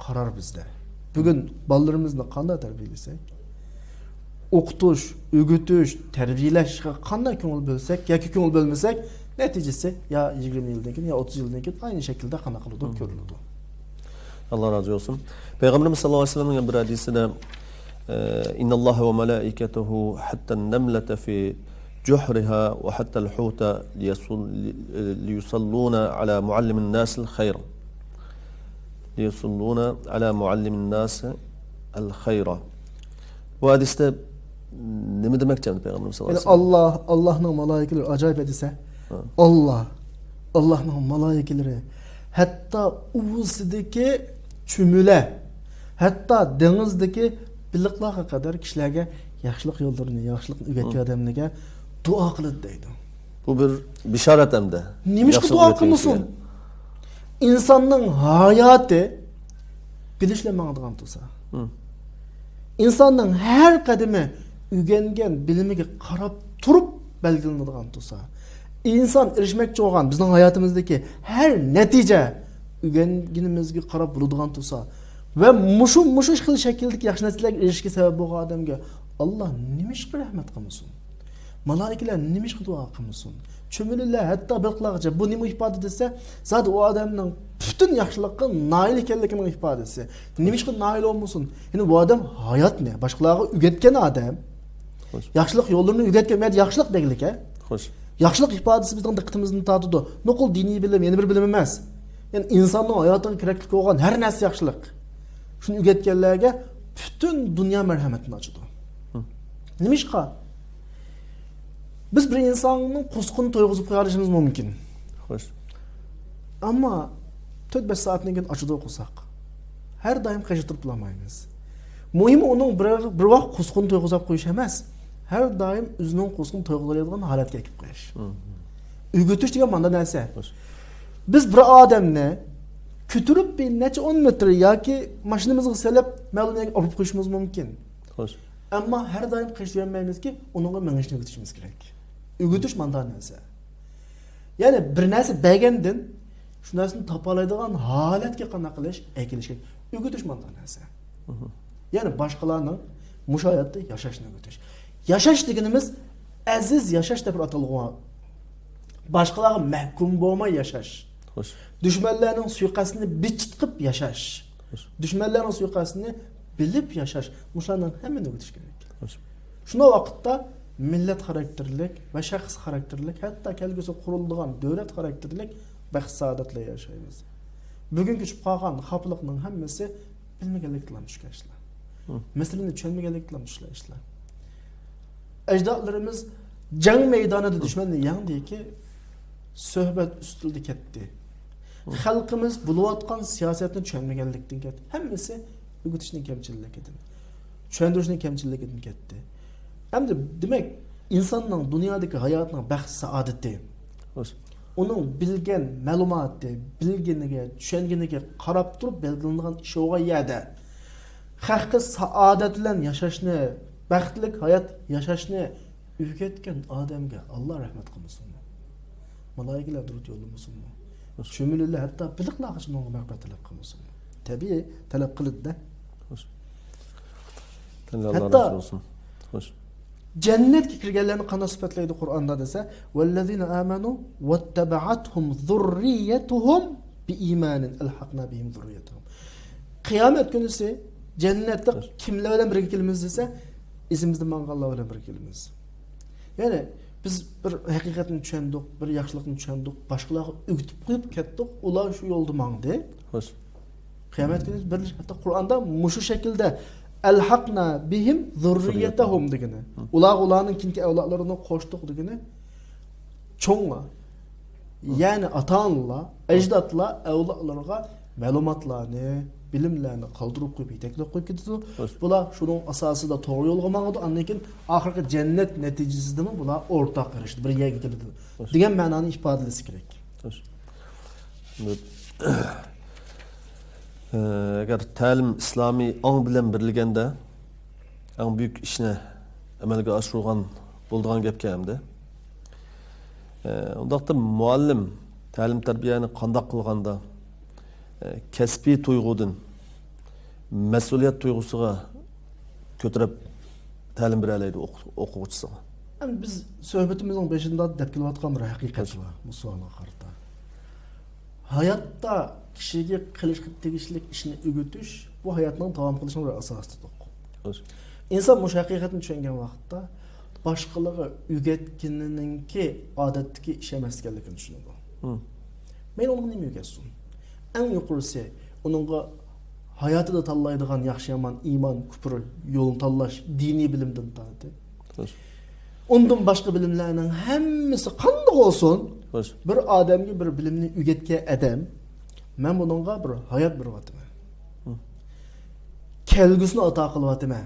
قارار بىزدە. بۈگۈن بالىلىرىمىزنى قانداق تەربىيەلىسەك؟ ئوقۇتۇش، ئۆگىتىش، تەربىيەلەشكە قانداق كۆڭۈل بۆلسەك ياكى كۆڭۈل بۆلمىسەك، نەتىجىسى يا يىگىرمە يىلدىن كېيىن، يا ئوتتۇز يىلدىن كېيىن ئەينى شەكىلدە قانداق قىلىدۇ، مم. كۆرۈلىدۇ. ئاللا رازى بولسۇن. پەيغەمبىرىمىز ساللاللاھۇ ئەلەيھى ۋەسەللەمنىڭ بىر ھەدىسىدە، ئە، إن الله وملائكته حتى النملة في جحرها وحتى الحوت ليصل-، ليصلون على معلم الناس الخير. ليصلون على معلم الناس الخير. بۇ ھەدىستە نېمە دېمەكچى ئەمدى پەيغەمبىرىمىز ساللاللاھۇ ئەلەيھى ۋەسەللەم؟ ئاللا، ئاللانىڭ مالايىكىلىرى ئاجايىپ ھەدىسە. ھە. ئاللا، ئاللانىڭ مالايىكىلىرى ھەتتا ئۇۋىسىدىكى چۈمۈلە، ھەتتا دېڭىزدىكى بېلىقلارغا قەدەر كىشىلەرگە ياخشىلىق يوللىرىنى، ياخشىلىقنى ئۆگەتكەن ئادەملەرگە دۇئا قىلىدۇ دەيدۇ. بۇ بىر بېشارەت ھەمدە. نېمىشقا دۇئا قىلمىسۇن؟ ئىنساننىڭ ھاياتى بىلىش بىلەن ماڭىدىغان تۇرسا. ئىنساننىڭ ھەر قەدىمى ئۆگەنگەن بىلىمىگە قاراپ تۇرۇپ بەلگىلىنىدىغان تۇرسا، ئىنسان ئېرىشمەكچى بولغان بىزنىڭ ھاياتىمىزدىكى ھەر نەتىجە ئۆگەنگىنىمىزگە قاراپ بولىدىغان تۇرسا ۋە مۇشۇ، مۇشۇ خىل شەكىلدىكى ياخشى نەتىجىلەرگە ئېرىشىشكە سەۋەب بولغان ئادەمگە ئاللا نېمىشقا رەھمەت قىلمىسۇن؟ مالايىكىلەر نېمىشقا دۇئا قىلمىسۇن؟ چۈمۈلىلەر، ھەتتا بېلىقلارغىچە بۇ نېمە ئىپادە دېسە، زادى ئۇ ئادەمنىڭ پۈتۈن ياخشىلىققا نائىل ئىكەنلىكىنىڭ ئىپادىسى. نېمىشقا نائىل بولمىسۇن؟ يەنى بۇ ئادەم ھاياتنى باشقىلارغا ئۆگەتكەن ئادەم. خوش. ياخشىلىق يوللىرىنى ئۆگەتكەن، مەن ياخشىلىق دېگىلىكە. خوش. ياخشىلىق ئىپادىسى بىزنىڭ دىققىتىمىزنى تارتىدۇ. نوقۇل دىنىي بىلىم، يەنە بىر بىلىم ئەمەس. يەنى ئىنساننىڭ ھاياتىغا كېرەكلىك بولغان ھەر نەرسە ياخشىلىق. شۇنى ئۆگەتكەنلەرگە پۈتۈن دۇنيا مەرھەمەتىنى ئاچىدۇ. ھە. نېمىشقا؟ بىز بىر ئىنساننىڭ قورسىقىنى تويغۇزۇپ قويۇۋېرىشىمىز مۇمكىن. خوش. ئەمما تۆت-بەش سائەتتىن كېيىن ئاچىدۇ قورساق. ھەر دائىم قېچىتىپ تۇرالمايمىز. مۇھىمى ئۇنىڭ بىر، بىر ۋاق قورسىقىنى تويغۇزۇپ قويۇش ئەمەس، ھەر دائىم ئۆزىنىڭ قورسىقىنى تويغۇزالايدىغان ھالەتكە ئەكىپ قويۇش. مم. ئۆگىتىش دېگەن مانداق نەرسە. خوش. بىز بىر ئادەمنى كۆتۈرۈپ بىر نەچچە ئون مېتىر ياكى ماشىنىمىزغا سېلىپ مەلۇم يەرگە ئاپىرىپ قويۇشىمىز مۇمكىن. خوش. ئەمما ھەر دائىم قېچىۋەرمەيمىزكى، ئۇنىڭغا مېڭىشنى ئۆگىتىشىمىز كېرەك. ئۆگىتىش مانداق نەرسە. يەنى بىر نەرسە بەرگەندىن شۇ نەرسىنى تاپالايدىغان ھالەتكە قانداق قىلىش، ئەكېلىش كېرەك. ئۆگىتىش مانداق نەرسە. مھم. يەنى باشقىلارنىڭ مۇشۇ ھاياتتا ياشاشنى ئۆگىتىش. ياشاش دېگىنىمىز ئەزىز ياشاش دەپ ئاتالغان. باشقىلارغا مەھكۇم بولماي ياشاش. خوش. دۈشمەنلەرنىڭ سۇيىقەستىنى بىچىت قىلىپ ياشاش. خوش. دۈشمەنلەرنىڭ سۇيىقەستىنى بىلىپ ياشاش. مۇشۇلارنىڭ ھەممىنى ئۆگىتىش كېرەك. خوش. شۇنداق ۋاقىتتا مىللەت خاراكتېرلىك ۋە شەخس خاراكتېرلىك، ھەتتا كەلگۈسى قۇرۇلىدىغان دۆلەت خاراكتېرلىك بەخت-سائادەتلەر ياشايمىز. بۈگۈن كۆچۈپ قالغان خاپىلىقنىڭ ھەممىسى بىلمىگەنلىكتىن چۈشكەن ئىشلار. ھە. مەسىلىنى چۈشەنمىگەنلىكتىن چۈشكەن ئىشلار. ئەجدادلىرىمىز جەڭ مەيدانىدا دۈشمەننى يەڭدىكى، سۆھبەت ئۈستىلىدە كەتتى. خەلقىمىز بولۇۋاتقان سىياسەتنى چۈشەنمىگەنلىكتىن كەتتى. ھەممىسى ئۆگىتىشنىڭ كەمچىللىكىدىن، چۈشەندۈرۈشنىڭ كەمچىللىكىدىن كەتتى. ئەمدى دېمەك، ئىنساننىڭ دۇنيادىكى ھاياتىنىڭ بەخت-سائادىتى، خوش. ئۇنىڭ بىلگەن مەلۇماتى، بىلگىنىگە، چۈشەنگىنىگە قاراپ تۇرۇپ بەلگىلىنىدىغان ئىش بولغان يەردە، خەققە سائادەت بىلەن ياشاشنى، بەختلىك ھايات ياشاشنى ئۆگەتكەن ئادەمگە ئاللا رەھمەت قىلمىسۇنمۇ؟ مالايىكىلەر دۇرۇت يوللىمىسۇنمۇ؟ چۈمۈلىلەر ھەتتا بېلىقلارغىچە ئۇنىڭغا مەغپىرەت تەلەپ قىلمىسۇنمۇ؟ تەبىئىي تەلەپ قىلىدۇ-دە. خوش. تەڭگە ئاللا ھەتتا رازى بولسۇن. خوش. جەننەتكە كىرگەنلەرنى قانداق سۈپەتلەيدۇ قۇرئاندا دېسە، ۋەللەزىنە ئامەنۇ ۋەتتەبەئەتھۇم زۇررىيەتۇھۇم بىئىمانىن ئەلھەقنا بىھىم زۇررىيەتەھۇم. قىيامەت كۈنىسى جەننەتتە خوش. كىملەر بىلەن بىرگە كېلىمىز دېسە، ئىزىمىزدىن ماڭغانلار بىلەن بىرگە كېلىمىز. يەنى بىز بىر ھەقىقەتنى چۈشەندۇق، بىر ياخشىلىقنى چۈشەندۇق، باشقىلارغا ئۆگىتىپ قويۇپ كەتتۇق، ئۇلار شۇ يولدا ماڭدى. خوش. قىيامەت كۈنى بىر، ھەتتا قۇرئاندا مۇشۇ شەكىلدە، ئەلھەقنا بىھىم زۇررىيەتەھۇم دېگىنى. ھە. ئۇلارغا ئۇلارنىڭ كېيىنكى ئەۋلادلىرىنى قوشتۇق دېگىنى. چوڭلار. ھە. يەنى ئاتا-ئانىلار، ئەجدادلار ئەۋلادلىرىغا مەلۇماتلارنى، بىلىملەرنى قالدۇرۇپ قويۇپ، يېتەكلەپ قويۇپ كېتىدۇ. خوش. بۇلار شۇنىڭ ئاساسىدا توغرا يولغا ماڭىدۇ. ئاندىن كېيىن ئاخىرقى جەننەت نەتىجىسىدىمۇ بۇلار ئورتاق ئېرىشىدۇ، بىر يەرگە كېلىدۇ خوش. دېگەن مەنانى ئىپادىلىسى كېرەك. خوش. ئەگەر تەلىم ئىسلامىي ئاڭ بىلەن بېرىلگەندە، ئەڭ بۈيۈك ئىشنى ئەمەلگە ئاشۇرغان بولىدىغان گەپكەن ئەمدى. ئۇنداقتا مۇئەللىم تەلىم-تەربىيەنى قانداق قىلغاندا، كەسپىي تۇيغۇدىن مەسئۇلىيەت تۇيغۇسىغا كۆتۈرۈپ تەلىم بېرەلەيدۇ ئوقۇ-، ئوقۇغۇچىسىغا. ئەمدى بىز سۆھبىتىمىزنىڭ بېشىدا دەپ كېلىۋاتقان بىر ھەقىقەت بار بۇ سوئالغا قارىتا. ھاياتتا كىشىگە قىلىشقا تېگىشلىك ئىشنى ئۆگىتىش، بۇ ھاياتنىڭ داۋام قىلىشىنىڭ بىر ئاساسى دېدۇق. خوش. ئىنسان مۇشۇ ھەقىقەتنى چۈشەنگەن ۋاقىتتا، باشقىلارغا ئۆگەتكىنىنىڭكى ئادەتتىكى ئىش ئەمەس ئىكەنلىكىنى چۈشىنىدۇ. ھىم. مەيلى ئۇنىڭغا نېمە ئۆگەتسۇن؟ ئەڭ يۇقىرىسى، ئۇنىڭغا ھاياتىدا تاللايدىغان ياخشى-يامان، ئىمان، كۇپۇر يولىنى تاللاش، دىنىي بىلىمدىن تارتىپ. خوش. ئۇندىن باشقا بىلىملەرنىڭ ھەممىسى قانداق بولسۇن، خوش. بىر ئادەمگە بىر بىلىمنى ئۆگەتكەن ئادەم، مەن بۇنىڭغا بىر ھايات بېرىۋاتىمەن. ھىم. كەلگۈسىنى ئاتا قىلىۋاتىمەن.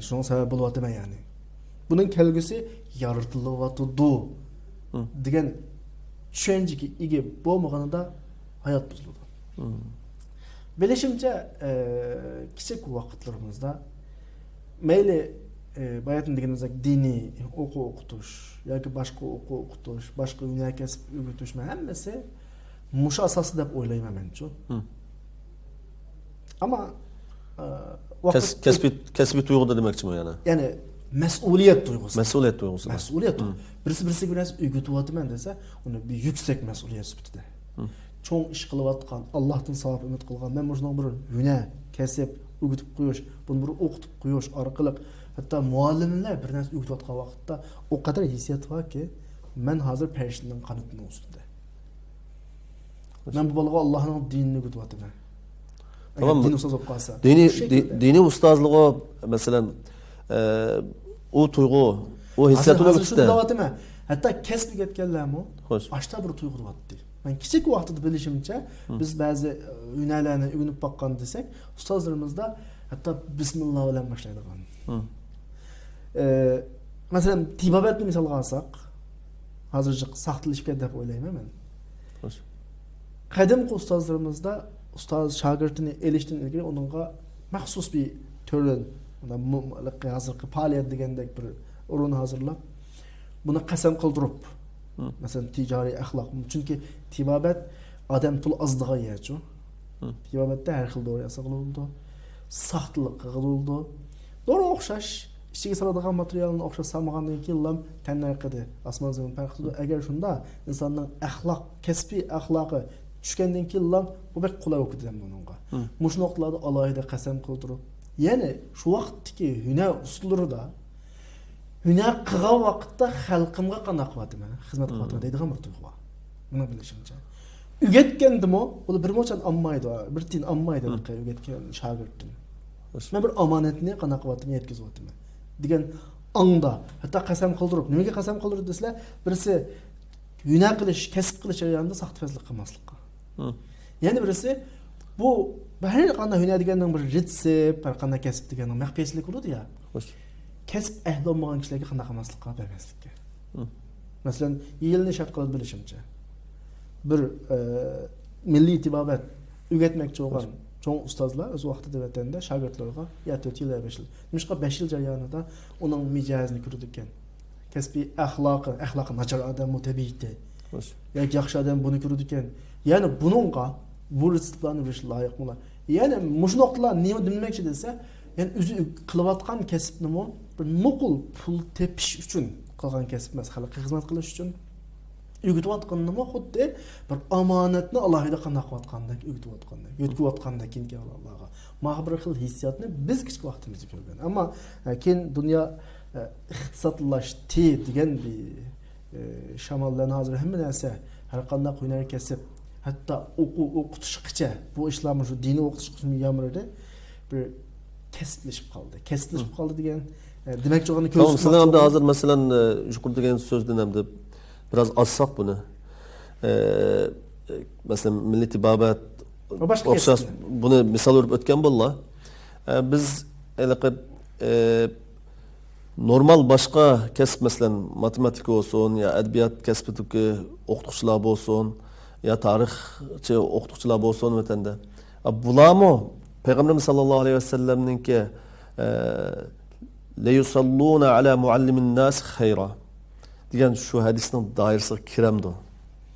شۇنىڭ سەۋەب بولۇۋاتىمەن، يەنى. بۇنىڭ كەلگۈسى يارىتىلىۋاتىدۇ، ھىم. دېگەن چۈشەنچىگە ئىگە بولمىغىنىدا ھايات بۇزۇلىدۇ. ھىم. بىلىشىمچە، ئە، كىچىك ۋاقىتلىرىمىزدا مەيلى ئى، باياتىن دېگىنىمىزدەك دىنىي ئوقۇ ئوقۇتۇش ياكى باشقا ئوقۇ ئوقۇتۇش، باشقا ھۈنەر كەسىپ ئۆگىتىش، مەن ھەممىسى مۇشۇ ئاساستا دەپ ئويلايمەن مەنچۇ. ئەمما، ئى، ۋاقىت كەس-، كەسپىي، كەسپىي تۇيغۇدا دېمەكچىمۇ يەنە؟ يەنى مەسئۇلىيەت تۇيغۇسى. مەسئۇلىيەت تۇيغۇسى. مەسئۇلىيەت تۇيغۇسى. بىرسى بىرسىگە بىر نەرسە ئۆگىتىۋاتىمەن دېسە، ئۇنى بىر يۈكسەك مەسئۇلىيەت سۈپىتىدە. چوڭ ئىش قىلىۋاتقان، ئاللاھتىن ساۋاب ئۈمىد قىلغان، مەن مۇشۇنىڭ بىر ھۈنەر، كەسىپ، ئۆگىتىپ قويۇش، بۇنى بىر ئوقۇتۇپ قويۇش ئارقىلىق، ھەتتا مۇئەللىملەر بىر نەرسە ئۆگىتىۋاتقان ۋاقىتتا ئۇ قەدەر ھېسسىيات باركى، مەن ھازىر پەرىشتىنىڭ قانىتىنىڭ ئۈستىدە. مەن بۇ بالىغا ئاللاھنىڭ دىنىنى ئۆگىتىۋاتىمەن. ئەگەر دىنىي ئۇستاز بولۇپ قالسا. دىنىي، شۇ شەكىلدە. دىنىي ئۇستازلىقى، مەسىلەن، ئە، ئۇ تۇيغۇ، ئۇ ھېسسىيات ھازىر، ھازىر شۇ ئۆگىتىدۇ. دەۋاتىمەن. ھەتتا كەسىپ ئۆگەتكەنلەرمۇ ئاشتا بىر تۇيغۇ تۇرۇۋاتتى. مەن كىچىك ۋاقتىدا بىلىشىمچە، بىز بەزى، ئە، ھۈنەرلەرنى ئۆگىنىپ باققان دېسەك، ئۇستازلىرىمىزدا ھەتتا بىسمىللا بىلەن باشلايدىغان. ئە، مەسىلەن، تېبابەتنى مىسالغا ئالساق، ھازىر جىق ساختىلىشىپ كەتتى دەپ ئويلايمەن مەن. قەدىمكى ئۇستازلىرىمىزدا ئۇستاز شاگىرتىنى ئېلىشتىن ئىلگىرى ئۇنىڭغا مەخسۇس بىر تۆرۈن، مۇ-، ھازىرقى پائالىيەت دېگەندەك بىر ئورۇن ھازىرلاپ، بۇنى قەسەم قىلدۇرۇپ، مەسىلەن، تىجارىي ئەخلاق. چۈنكى تېبابەت ئادەم تولا ئازىدىغان يەرچۇ. تېبابەتتە ھەر خىل دورا ياسىغىلى بولىدۇ. ساختىلىق قىلغىلى بولىدۇ. دورا ئوخشاش، ئىچىگە سالىدىغان ماتېرىيالنى ئوخشاش سالمىغاندىن كېيىنلا تەننەرخىدە ئاسمان زېمىن پەرق قىلىدۇ. ئەگەر شۇنداق ئىنساننىڭ ئەخلاق، كەسپىي ئەخلاقى چۈشكەندىن كېيىنلا بۇ بەك قولاي بولۇپ كېتىدۇ بۇنىڭغا. مۇشۇ نۇقتىلاردا ئالاھىدە قەسەم قىلدۇرۇپ، يەنى شۇ ۋاقىتتىكى ھۈنەر ئۇسۇللىرىدا ھۈنەر قىلغان ۋاقىتتا خەلقىمگە قانداق قىلىۋاتىمەن، خىزمەت قىلىۋاتىمەن دەيدىغان بىر تۇيغۇ بار. مېنىڭ بىلىشىمچە. ئۆگەتكەندىمۇ، ئۇلار بىر موچەن ئالمايدۇ، بىر تىيىن ئالمايدۇ، ئۆگەتكەن شاگىرتتىن. مەن بىر ئامانەتنى قانداق قىلىۋاتىمەن، يەتكۈزۈۋاتىمەن دېگەن ئاڭدا، ھەتتا قەسەم قىلدۇرۇپ، نېمىگە قەسەم قىلدۇرۇپ دېسىلە، بىرسى ھۈنەر قىلىش، كەسىپ قىلىش جەريانىدا ساختىپەزلىك قىلماسلىققا. يەنە بىرسى، بۇ ھەر قانداق ھۈنەر دېگەننىڭ بىر رېتسېپ، ھەر قانداق كەسىپ دېگەننىڭ مەخپىيەتچىلىكى بولىدۇ يا. كەسىپ ئەھلى بولمىغان كىشىلەرگە قانداق قىلماسلىققا، بەرمەسلىككە. مەسىلەن، يىلنى شەرت قىلىدۇ بىلىشىمچە. بىر، ئە، مىللىي تېبابەت ئۆگەتمەكچى بولغان چوڭ ئۇستازلار ئۆز ۋاقتىدا ۋەتەندە شاگىرتلىرىغا يا تۆت يىل، يا بەش يىل. نېمىشقا بەش يىل جەريانىدا ئۇنىڭ مىجەزىنى كۆرىدىكەن. كەسپىي ئەخلاقى، ئەخلاقى ناچار ئادەممۇ تەبىئىتى. ياكى ياخشى ئادەم بۇنى كۆرىدىكەن. يەنى بۇنىڭغا بۇ رېتسېپلارنى بېرىش لايىقمۇ؟ يەنى مۇشۇ نۇقتىلار نېمە دېمەكچى دېسە، يەنى ئۆزى قىلىۋاتقان كەسىپنىمۇ بىر نوقۇل پۇل تېپىش ئۈچۈن قىلغان كەسىپ ئەمەس، خەلققە خىزمەت قىلىش ئۈچۈن. ئۆگىتىۋاتقىنىمۇ خۇددى بىر ئامانەتنى ئالاھىدە قانداق قىلىۋاتقاندەك، ئۆگىتىۋاتقاندەك، يۆتكىۋاتقاندەك كېيىنكى ئەۋلادلارغا. مانا بىر خىل ھېسسىياتنى بىز كىچىك ۋاقتىمىزدا كۆرگەن. ئەمما، ئە، كېيىن دۇنيا، ئە، ئىقتىسادلاشتى دېگەن بىر، ئە، شامال بىلەن ھازىر ھەممە نەرسە، ھەر قانداق ھۈنەر كەسىپ، ھەتتا ئوقۇ ئوقۇتۇشقىچە، بۇ ئىشلارمۇ شۇ دىنىي ئوقۇتۇشقىچە يامرىدى، بىر كەسىپلىشىپ قالدى. كەسىپلىشىپ قالدى دېگەن، ئە، دېمەكچى بولغىنى كۆرسىتىپ سىلەر ئەمدى ھازىر، مەسىلەن، ئە، يۇقىرىدا دېگەن سۆزدىن ئەمدى بىراز ئاچساق بۇنى. ئە، مەسىلەن، مىللىي تېبابەت، باشقا ئوخشاش كەسىپنى. بۇنى مىسال بېرىپ ئۆتكەن بوللا. ئە، بىز ھېلىقى، ئە، نورمال باشقا كەسىپ، مەسىلەن، ماتېماتىكا بولسۇن، يا ئەدەبىيات كەسپىدىكى ئوقۇتقۇچىلار بولسۇن، يا تارىخچى ئوقۇتقۇچىلار بولسۇن ۋەتەندە. ئە، بۇلارمۇ پەيغەمبىرىمىز ساللاللاھۇ ئەلەيھى ۋەسەللەمنىڭكى، ئە، لەيۇسەللۇنە ئەلە مۇئەللىمىن ناس خەيرا دېگەن شۇ ھەدىسنىڭ دائىرىسىگە كىرەمدۇ؟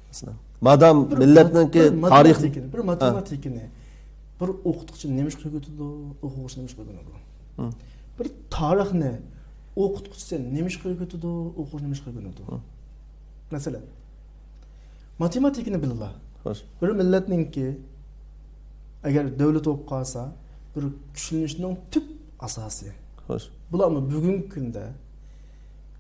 مەسىلەن، مادام بىر مىللەتنىڭكى بىر تارىخ ماتېماتىكىنى، بىر ھە. ماتېماتىكىنى بىر ئوقۇتقۇچى نېمە ئىشقا ئۆگىتىدۇ، ئوقۇغۇچى نېمە ئىشقا ئۆگىنىدۇ؟ ھە. بىر تارىخنى ئوقۇتقۇچىسى نېمە ئىشقا ئۆگىتىدۇ، ئوقۇغۇچى نېمە ئىشقا ئۆگىنىدۇ؟ ھە. مەسىلەن، ماتېماتىكىنى بىلىلا. خوش. بىر مىللەتنىڭكى ئەگەر دۆلىتى بولۇپ قالسا، بىر كۈچلىنىشنىڭ تۈپ ئاساسى. خوش. بۇلارمۇ بۈگۈنكى كۈندە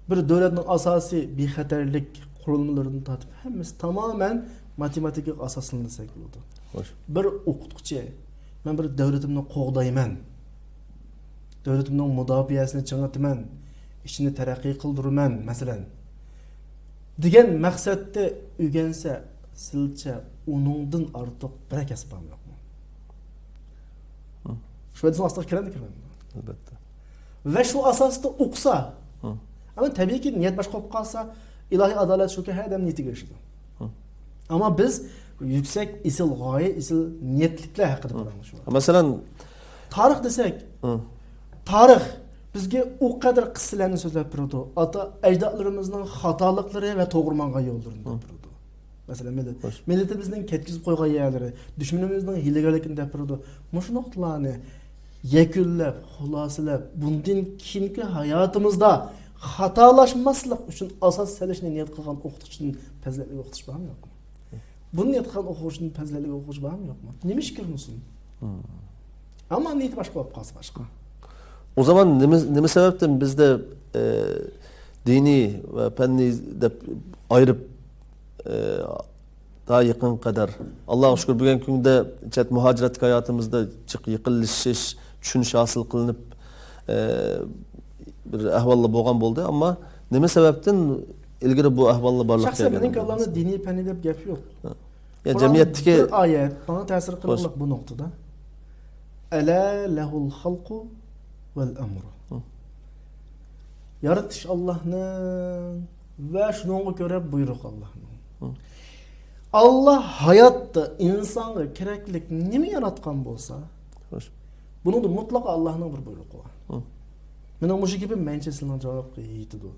بىر دۆلەتنىڭ ئاساسىي بىخەتەرلىك قۇرۇلمىلىرىدىن تارتىپ ھەممىسى تامامەن ماتېماتىكىغا ئاساسلىنىدۇ دېسەك بولىدۇ. خوش. بىر ئوقۇتقۇچى، مەن بىر دۆلىتىمنى قوغدايمەن، دۆلىتىمنىڭ مۇداپىئەسىنى چىڭىتىمەن، ئىشىنى تەرەققىي قىلدۇرىمەن، مەسىلەن، دېگەن مەقسەتتە ئۆگەنسە، سىلچە ئۇنىڭدىن ئارتۇق بىرەر كەسىپ بارمۇ يوقمۇ؟ ھە. شۇ ھەدىسنىڭ ئاستىغا كىرەمدۇ، كىرمەمدۇ؟ ئەلۋەتتە. ۋە شۇ ئاساستا ئوقۇسا، ھە. ئەمما تەبىئىيكى، نىيەت باشقا بولۇپ قالسا، ئىلاھىي ئادالەت شۇكى، ھەر ئادەم نىيىتىگە ئېرىشىدۇ. ھە. ئەمما بىز يۈكسەك، ئېسىل غايە، ئېسىل نىيەتلىكلەر ھەققىدە ھە. پاراڭلىشىۋاتىمىز. مەسىلەن، تارىخ دېسەك، ھە. تارىخ بىزگە ئۇ قەدەر قىسسىلەرنى سۆزلەپ بېرىدۇ. ئاتا ئەجدادلىرىمىزنىڭ خاتالىقلىرى ۋە توغرا ماڭغان يوللىرىنى دەپ بېرىدۇ. مەسىلەن، مىللەت، مىللىتىمىزنىڭ كەتكۈزۈپ قويغان يەرلىرى، دۈشمىنىمىزنىڭ ھىيلىگەرلىكىنى دەپ بېرىدۇ. مۇشۇ نۇقتىلارنى يەكۈنلەپ، خۇلاسىلەپ، بۇندىن كېيىنكى ھاياتىمىزدا خاتالاشماسلىق ئۈچۈن ئاساس سېلىشنى نىيەت قىلغان ئوقۇتقۇچىدىن پەزىلەتلىك ئوقۇتقۇچى بارمۇ يوقمۇ؟ بۇنى نىيەت قىلغان ئوقۇغۇچىدىن پەزىلەتلىك ئوقۇغۇچى بارمۇ يوقمۇ؟ نېمە ئىش كىرمىسۇن؟ ئەمما نىيىتى باشقا بولۇپ قالسا باشقا. ئۇ زامان نېمە، نېمە سەۋەبتىن بىزدە، ئە، دىنىي ۋە پەننىي دەپ ئايرىپ، ئە، تا يېقىنغا قەدەر، ئاللاغا شۈكۈر، بۈگۈنكى كۈندە چەت مۇھاجىرەتتىكى ھاياتىمىزدا جىق يېقىنلىشىش، چۈشىنىش ھاسىل قىلىنىپ، ئە، بىر ئەھۋاللار بولغان بولدى. ئەمما نېمە سەۋەبتىن ئىلگىرى بۇ ئەھۋاللار بارلىققا شەخسەن كەلگەن؟ مېنىڭ كاللامدا دىنىي پەننىي دەپ گەپ يوق. يا قۇرئان جەمئىيەتتىكى بىر ئايەت ماڭا تەسىر قىلغانلىق بۇ نۇقتىدا. ئەلا لەھۇل خەلقۇ ۋەل ئەمرۇ. يارىتىش ئاللاھنىڭ ۋە شۇنىڭغا كۆرە بۇيرۇق ئاللاھنىڭ. ئاللاھ ھاياتتا ئىنسانغا كېرەكلىك نېمە ياراتقان بولسا، بۇنىڭدا مۇتلەق ئاللاھنىڭ بىر بۇيرۇقى بار. مېنىڭ مۇشۇ گېپىم مەنچە سىلىنىڭ جاۋابىغا يېتىدۇ.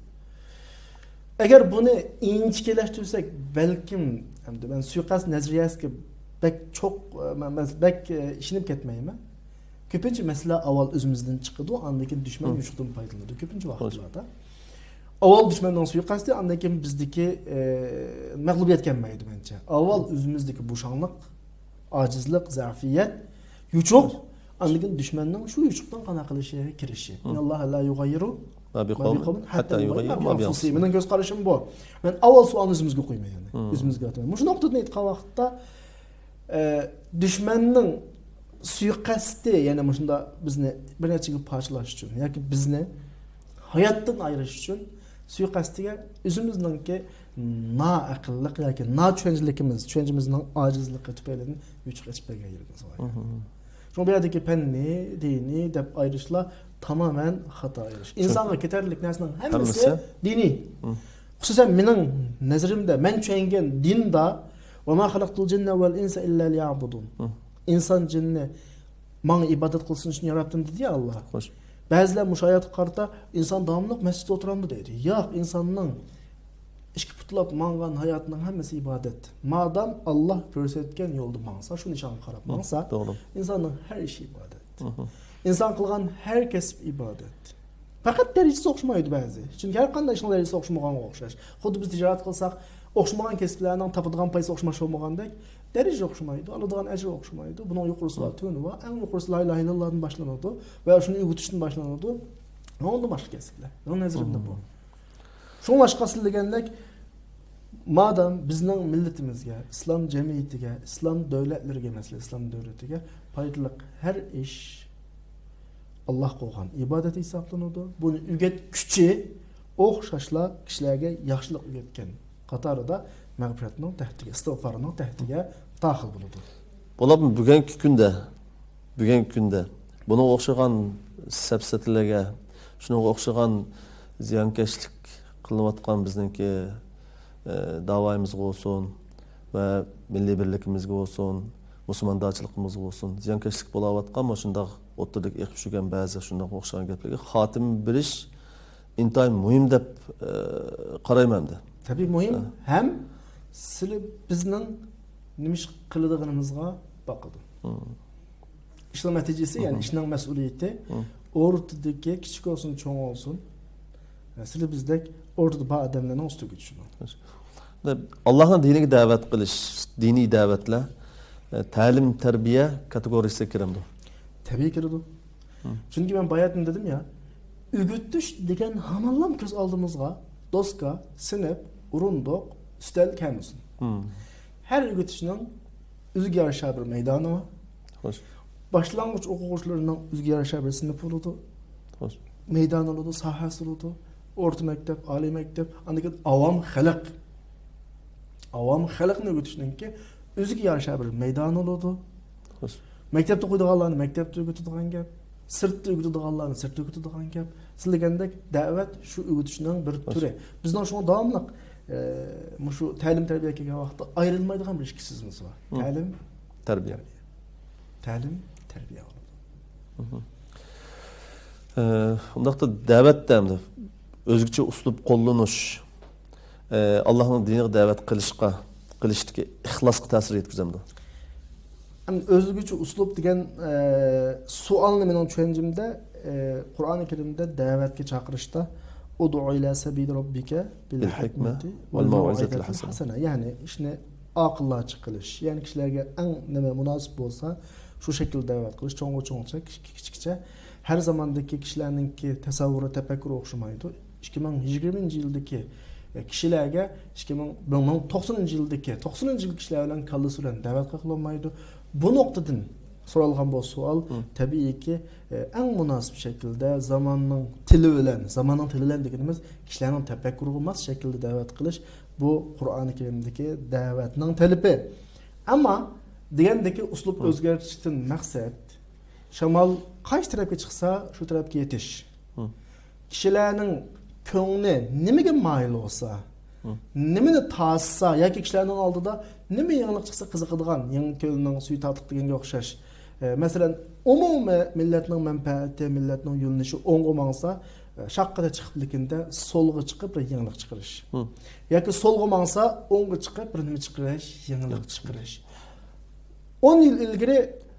ئەگەر بۇنى ئىنچىكىلەشتۈرسەك، بەلكىم، ئەمدى مەن سۇيىقەست نەزەرىيەسىگە بەك چوق، مەن، مەن بەك، ئە، ئىشىنىپ كەتمەيمەن. كۆپىنچە مەسىلە ئاۋۋال ئۆزىمىزدىن چىقىدۇ، ئاندىن كېيىن دۈشمەن يوچۇقتىن پايدىلىنىدۇ كۆپىنچە ۋاقىتلاردا. ئاۋۋال دۈشمەننىڭ سۇيىقەستى، ئاندىن كېيىن بىزدىكى، ئە، مەغلۇبىيەت كەلمەيدۇ مەنچە. ئاۋۋال ئۆزىمىزدىكى بوشاڭلىق، ئاجىزلىق، زەئىپىيەت، يوچۇق، ئاندىن كېيىن دۈشمەننىڭ شۇ يوچۇقتىن قانداق قىلىشىغا كىرىشى. ئىنناللاھە لا يۇغەييىرۇ ما بىقەۋمىن ھەتتا يۇغەييىرۇ ما بىئەنفۇسىھىم. مېنىڭ كۆز قارىشىم بۇ. مەن ئاۋۋال سوئالنى ئۆزىمىزگە قويىمەن، يەنى. ئۆزىمىزگە ئاتىمەن. مۇشۇ نۇقتىدىن ئېيتقان ۋاقىتتا، ئە، دۈشمەننىڭ سۇيىقەستى، يەنى مۇشۇنداق بىزنى بىر نەچچىگە پارچىلاش ئۈچۈن ياكى بىزنى ھاياتتىن ئايرىش ئۈچۈن سۇيىقەستىگە ئۆزىمىزنىڭكى نائەقىللىق ياكى ناچۈشەنچىلىكىمىز، چۈشەنچىمىزنىڭ ئاجىزلىقى تۈپەيلىدىن يوچۇق ئېچىپ بەرگەن يېرىمىز بار. شۇڭا بۇ يەردىكى پەننىي، دىنىي دەپ ئايرىشلار تامامەن خاتا ئايرىش. ئىنسانغا كېتەرلىك نەرسىنىڭ ھەممىسى دىنىي. خۇسۇسەن مېنىڭ نەزىرىمدە، مەن چۈشەنگەن دىندا، «ۋەما خەلەقتۇل جىننە ۋەل ئىنسە ئىللا لىيەبۇدۇن.» ئىنسان جىننى ماڭا ئىبادەت قىلسۇن ئۈچۈن ياراتتىم دېدى يا ئاللا. خوش. بەزىلەر مۇشۇ ئايەتكە قارىتا، ئىنسان داۋاملىق مەسچىتتە ئولتۇرامدۇ دەيدۇ. ياق، ئىنساننىڭ ئىككى پۇتلاپ ماڭغان ھاياتىنىڭ ھەممىسى ئىبادەت. مادام ئاللا كۆرسەتكەن يولدا ماڭسا، شۇ نىشانغا قاراپ ماڭسا، توغرا. ئىنساننىڭ ھەر ئىشى ئىبادەت. ئىنسان قىلغان ھەر كەسىپ ئىبادەت. پەقەت دەرىجىسى ئوخشىمايدۇ بەزى. چۈنكى ھەر قانداق ئىشنىڭ دەرىجىسى ئوخشىمىغانغا ئوخشاش. خۇددى بىز تىجارەت قىلساق، ئوخشىمىغان كەسىپلەرنىڭ تاپىدىغان پايسى ئوخشىماس بولمىغاندەك، دەرىجە ئوخشىمايدۇ، ئالىدىغان ئەجىر ئوخشىمايدۇ. بۇنىڭ يۇقىرىسى بار، تۆۋىنى بار. ئەڭ يۇقىرىسى لا ئىلاھە ئىللاللاھدىن باشلىنىدۇ ۋە شۇنى ئۆگىتىشتىن باشلىنىدۇ. ئۇنىڭدىن باشقا كەسىپلەر. مېنىڭ نەزىرىمدە بۇ. شۇڭلاشقا سىز دېگەندەك، مادام بىزنىڭ مىللىتىمىزگە، ئىسلام جەمئىيىتىگە، ئىسلام دۆلەتلىرىگە، مەسىلەن، ئىسلام دۆلىتىگە پايدىلىق ھەر ئىش ئاللاھ قويغان ئىبادەت ھېسابلىنىدۇ. بۇنى ئۆگەتكۈچى ئوخشاشلا كىشىلەرگە ياخشىلىق ئۆگەتكەن قاتارىدا مەغپىرەتنىڭ تەھتىگە، ئىستىغپارنىڭ تەھتىگە داخىل بولىدۇ. بولۇپمۇ بۈگۈنكى كۈندە، بۈگۈنكى كۈندە بۇنىڭغا ئوخشىغان سەپسەتىلەرگە، شۇنىڭغا ئوخشىغان زىيانكەشلىك قىلىنىۋاتقان بىزنىڭكى، ئە، داۋايىمىزغا بولسۇن ۋە مىللىي بىرلىكىمىزگە بولسۇن، مۇسۇلماندارچىلىقىمىزغا بولسۇن، زىيانكەشلىك بولاۋاتقان مۇشۇنداق ئوتتۇرىدىكى ئېقىپ چۈشكەن بەزى شۇنداق ئوخشىغان گەپلەرگە خاتىمە بېرىش ئىنتايىن مۇھىم دەپ، ئە، قارايمەن ئەمدى. تەبىئىي مۇھىم ھەم سىلى بىزنىڭ نېمە ئىش قىلىدىغىنىمىزغا باقىدۇ. ئىشنىڭ نەتىجىسى، يەنى ئىشنىڭ مەسئۇلىيىتى ئورتىدىكى، كىچىك بولسۇن، چوڭ بولسۇن، سىلى بىزدەك ئورتىدا بار ئادەملەرنىڭ ئۈستىگە چۈشىدۇ. ئاللاھنىڭ دىنىگە دەۋەت قىلىش، دىنىي دەۋەتلەر، ئە، تەلىم، تەربىيە كاتېگورىيىسىگە كىرەمدۇ؟ تەبىئىي كىرىدۇ. چۈنكى مەن باياتىن دېدىم يا، ئۆگىتىش دېگەن ھامانلا كۆز ئالدىمىزغا دوسكا، سىنىپ، ئورۇندۇق، ئۈستەل كەلمىسۇن. ھەر ئۆگىتىشنىڭ ئۆزىگە يارىشا بىر مەيدانى بار. خوش. باشلانغۇچ ئوقۇغۇچىلىرىنىڭ ئۆزىگە يارىشا بىر سىنىپى بولىدۇ. خوش. مەيدانى بولىدۇ، ساھەسى بولىدۇ. ئورتا مەكتەپ، ئالىي مەكتەپ، ئاندىن كېيىن ئاۋام خەلق. ئاۋام خەلقنى ئۆگىتىشنىڭكى ئۆزىگە يارىشا بىر مەيدانى بولىدۇ. خوش. مەكتەپتە ئوقۇيدىغانلارنى مەكتەپتە ئۆگىتىدىغان گەپ، سىرتتا ئۆگىتىدىغانلارنى سىرتتا ئۆگىتىدىغان گەپ. سىز دېگەندەك دەۋەت شۇ ئۆگىتىشنىڭ بىر تۈرى. بىزنىڭ شۇڭا داۋاملىق، ئە، مۇشۇ تەلىم تەربىيە كەلگەن ۋاقىتتا ئايرىلمايدىغان بىر ئىككى سۆزىمىز بار. تەلىم، تەربىيە. تەلىم، تەربىيە بولىدۇ. ئۇنداقتا دەۋەتتە ئەمدى ئۆزگىچە ئۇسلۇب قوللىنىش، ئاللاھنىڭ دىنىغا دەۋەت قىلىشقا، قىلىشتىكى ئىخلاسقا تەسىر يەتكۈزەمدۇ؟ ئەمدى ئۆزگىچە ئۇسلۇب دېگەن سوئالنى مېنىڭ چۈشەنچەمدە، قۇرئانى كەرىمدە دەۋەتكە چاقىرىشتا، ئۇدۇ ئىلە سەبىلى رەببىكە بىل ھىكمەتى ۋەل مەۋئىزەتىل ھەسەنە، يەنى ئىشنى ئاقىللارچە قىلىش، يەنى كىشىلەرگە ئەڭ نېمە مۇناسىپ بولسا، شۇ شەكىلدە دەۋەت قىلىش، چوڭغا چوڭچە، كىچىككە كىچىكچە، ھەر زاماندىكى كىشىلەرنىڭكى تەسەۋۋۇرى، تەپەككۇرى ئوخشىمايدۇ. ئىككى مىڭ يىگىرمىنچى يىلدىكى كىشىلەرگە ئىككى مىڭ، بىر مىڭ توقسىنىنچى يىلدىكى، توقسىنىنچى يىل كىشىلەر بىلەن كاللىسى بىلەن دەۋەت قىلالمايدۇ. بۇ نۇقتىدىن سورالغان بۇ سوئال، تەبىئىيكى، ئەڭ مۇناسىپ شەكىلدە زاماننىڭ تىلى بىلەن، زاماننىڭ تىلى بىلەن دېگىنىمىز كىشىلەرنىڭ تەپەككۇرىغا ماس شەكىلدە دەۋەت قىلىش، بۇ قۇرئانى كەرىمدىكى دەۋەتنىڭ تەلىپى. ئەمما دېگەندىكى ئۇسلۇب ئۆزگەرتىشتىن مەقسەت، شامال قايسى تەرەپكە چىقسا، شۇ تەرەپكە يېتىش. كىشىلەرنىڭ كۆڭلى نېمىگە مايىل بولسا، نېمىنى تاسسا ياكى كىشىلەرنىڭ ئالدىدا نېمە يېڭىلىق چىقسا قىزىقىدىغان، يېڭى كۆلنىڭ سۈيى تاتلىق دېگەنگە ئوخشاش. ئە، مەسىلەن، ئومۇمىي مىللەتنىڭ مەنپەئەتى، مىللەتنىڭ يۆنىلىشى ئوڭغا ماڭسا، ئە، شاققىدە چىقىپ، لېكىندە سولغا چىقىپ بىر يېڭىلىق چىقىرىش. ياكى سولغا ماڭسا ئوڭغا چىقىپ بىر نېمە چىقىرىش، يېڭىلىق چىقىرىش. ئون يىل ئىلگىرى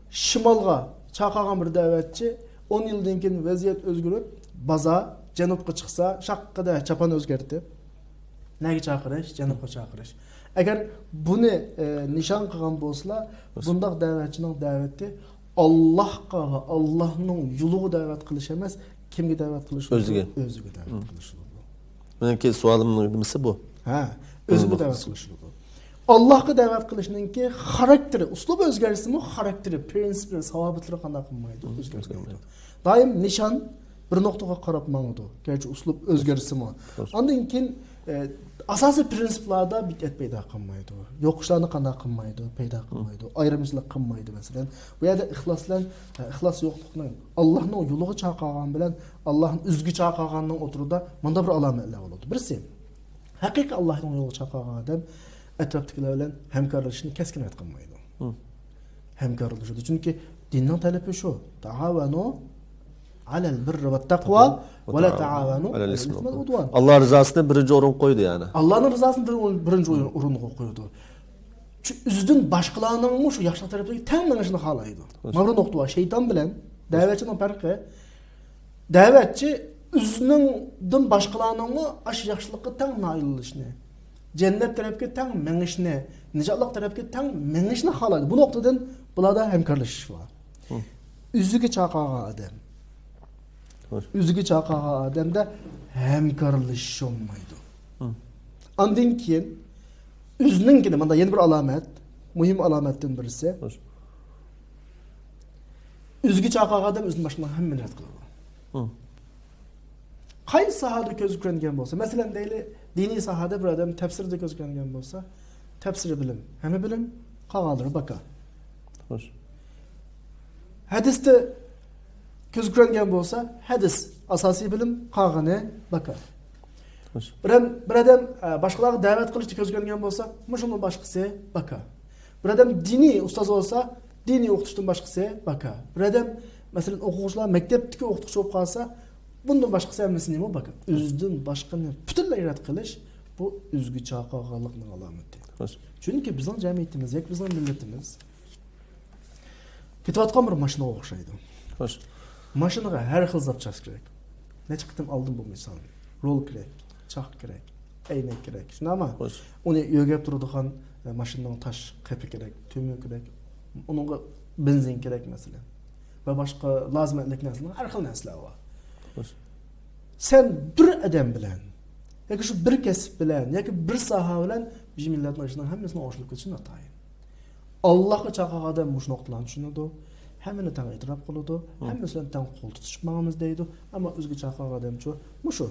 شىمالغا چاقىرغان بىر دەۋەتچى، ئون يىلدىن كېيىن ۋەزىيەت ئۆزگىرىپ، بازار جەنۇبقا چىقسا، شاققىدە چاپان ئۆزگەرتىپ، نەگە چاقىرىش؟ جەنۇبقا چاقىرىش. ئەگەر بۇنى، ئە، نىشان قىلغان بولسىلا، بۇنداق دەۋەتچىنىڭ دەۋىتى ئاللاھقا ۋە ئاللاھنىڭ يولىغا دەۋەت قىلىش ئەمەس، كىمگە دەۋەت قىلىش بولىدۇ؟ ئۆزىگە. ئۆزىگە دەۋەت قىلىش بولىدۇ. مېنىڭكى سوئالىمنىڭ نېمىسى بۇ؟ ھە، ئۆزىگە دەۋەت قىلىش بولىدۇ. ئاللاھقا دەۋەت قىلىشنىڭكى خاراكتېرى، ئۇسلۇبى ئۆزگەرسىمۇ، خاراكتېرى، پرىنسىپلىرى، ساۋابىتلىرى قانداق قىلمايدۇ؟ ئۆزگەرمەيدۇ. دائىم نىشان بىر نۇقتىغا قاراپ ماڭىدۇ، گەرچە ئۇسلۇب ئۆزگەرسىمۇ. ئاندىن كېيىن، ئە، ئاساسىي پرىنسىپلاردا بىدئەت پەيدا قىلمايدۇ. يوقىتىشلارنى قانداق قىلمايدۇ؟ پەيدا قىلمايدۇ. ئايرىمچىلىق قىلمايدۇ، مەسىلەن. بۇ يەردە ئىخلاس بىلەن، ئە، ئىخلاس يوقلۇقنىڭ، ئاللاھنىڭ يولىغا چاقىرغان بىلەن ئاللاھنى ئۆزىگە چاقىرغاننىڭ ئوتتۇرىدا مۇنداق بىر ئالامەتلەر بولىدۇ. بىرسى، ھەقىقىي ئاللاھنىڭ يولىغا چاقىرغان ئادەم ئەتراپتىكىلەر بىلەن ھەمكارلىشىشنى كەسكىن رەت قىلمايدۇ. ھەمكارلىشىدۇ. چۈنكى دىننىڭ تەلىپى شۇ. تائاۋەنۇ ئەلەل بىررى ۋەتتەقۋا ۋە لا تائاۋەنۇ ئەلەل ئىسمى ۋەل ئۇدۋان. ئاللا رىزاسىنى بىرىنچى ئورۇنغا قويىدۇ، يەنى. ئاللانىڭ رىزاسىنى بىر-، بىرىنچى ئورۇنغا قويىدۇ. چۈ-، ئۆزىدىن باشقىلارنىڭمۇ شۇ ياخشىلىق تەرەپلىرىگە تەڭ مېڭىشىنى خالايدۇ. مانا بۇ نۇقتا بار. شەيتان بىلەن دەۋەتچىنىڭ پەرقى، دەۋەتچى ئۆزىنىڭدىن باشقىلارنىڭمۇ ئاشۇ ياخشىلىققا تەڭ نائىل بولۇشنى، جەننەت تەرەپكە تەڭ مېڭىشنى، نىجاتلىق تەرەپكە تەڭ مېڭىشنى خالايدۇ. بۇ نۇقتىدىن بۇلاردا ھەمكارلىشىش بار. ئۆزىگە چاقىرغان ئادەم ئۆزىگە چاقىرغان ئادەمدە ھەمكارلىشىش بولمايدۇ. ئاندىن كېيىن ئۆزىنىڭكىنى، مۇندا يەنە بىر ئالامەت، مۇھىم ئالامەتتىن بىرسى. ئۆزىگە چاقىرغان ئادەم ئۆزىدىن باشقىلارنىڭ ھەممىنى رەت قىلىدۇ. قايسى ساھەدە كۆزگە كۆرۈنگەن بولسا، مەسىلەن، دەيلى، دىنىي ساھەدە بىر ئادەم تەپسىردە كۆزگە كۆرۈنگەن بولسا، تەپسىرى بىلىم، ھەممە بىلىم، قالغانلىرى باكا. ھەدىستە كۆزگە كۆرۈنگەن بولسا، ھەدىس ئاساسىي بىلىم، قالغىنى باكا. بىر، بىر ئادەم، ئە، باشقىلارغا دەۋەت قىلىشتا كۆزگە كۆرۈنگەن بولسا، مۇشۇنىڭ باشقىسى باكا. بىر ئادەم دىنىي ئۇستاز بولسا، دىنىي ئوقۇتۇشتىن باشقىسى باكا. بىر ئادەم، مەسىلەن، ئوقۇغۇچىلار مەكتەپتىكى ئوقۇتقۇچى بولۇپ قالسا، بۇندىن باشقىسى ھەممىسى نېمە باكا؟ ئۆزىدىن باشقىنى پۈتۈنلەي رەت قىلىش، بۇ ئۆزىگە چاقىرغانلىقنىڭ ئالامىتى. چۈنكى بىزنىڭ جەمئىيىتىمىز ياكى بىزنىڭ مىللىتىمىز كېتىۋاتقان بىر ماشىنىغا ئوخشايدۇ. ماشىنىغا ھەر خىل زاپچاس كېرەك. نەچچە قېتىم ئالدىم بۇ مىسالنى. رول كېرەك، چاق كېرەك، ئەينەك كېرەك. شۇنداقمۇ؟ ئۇنى يۆگەپ تۇرىدىغان، ئە، ماشىنىنىڭ تاش قېپى كېرەك، تۈمى كېرەك. ئۇنىڭغا بېنزىن كېرەك، مەسىلەن. ۋە باشقا لازىمەتلىك نەرسىلەر، ھەر خىل نەرسىلەر بار. سەن بىر ئادەم بىلەن ياكى شۇ بىر كەسىپ بىلەن ياكى بىر ساھە بىلەن بىر مىللەتنىڭ ئىشىنىڭ ھەممىسىنى ئوڭشىلىپ كېتىشى ناتايىن. ئاللاھقا چاقىرغان ئادەم مۇشۇ نۇقتىلارنى چۈشىنىدۇ. ھەممىنى تەڭ ئېتىراپ قىلىدۇ. ھەممىسى بىلەن تەڭ قول تۇتۇشۇپ ماڭىمىز دەيدۇ. ئەمما ئۆزىگە چاقىرغان ئادەمچۇ مۇشۇ.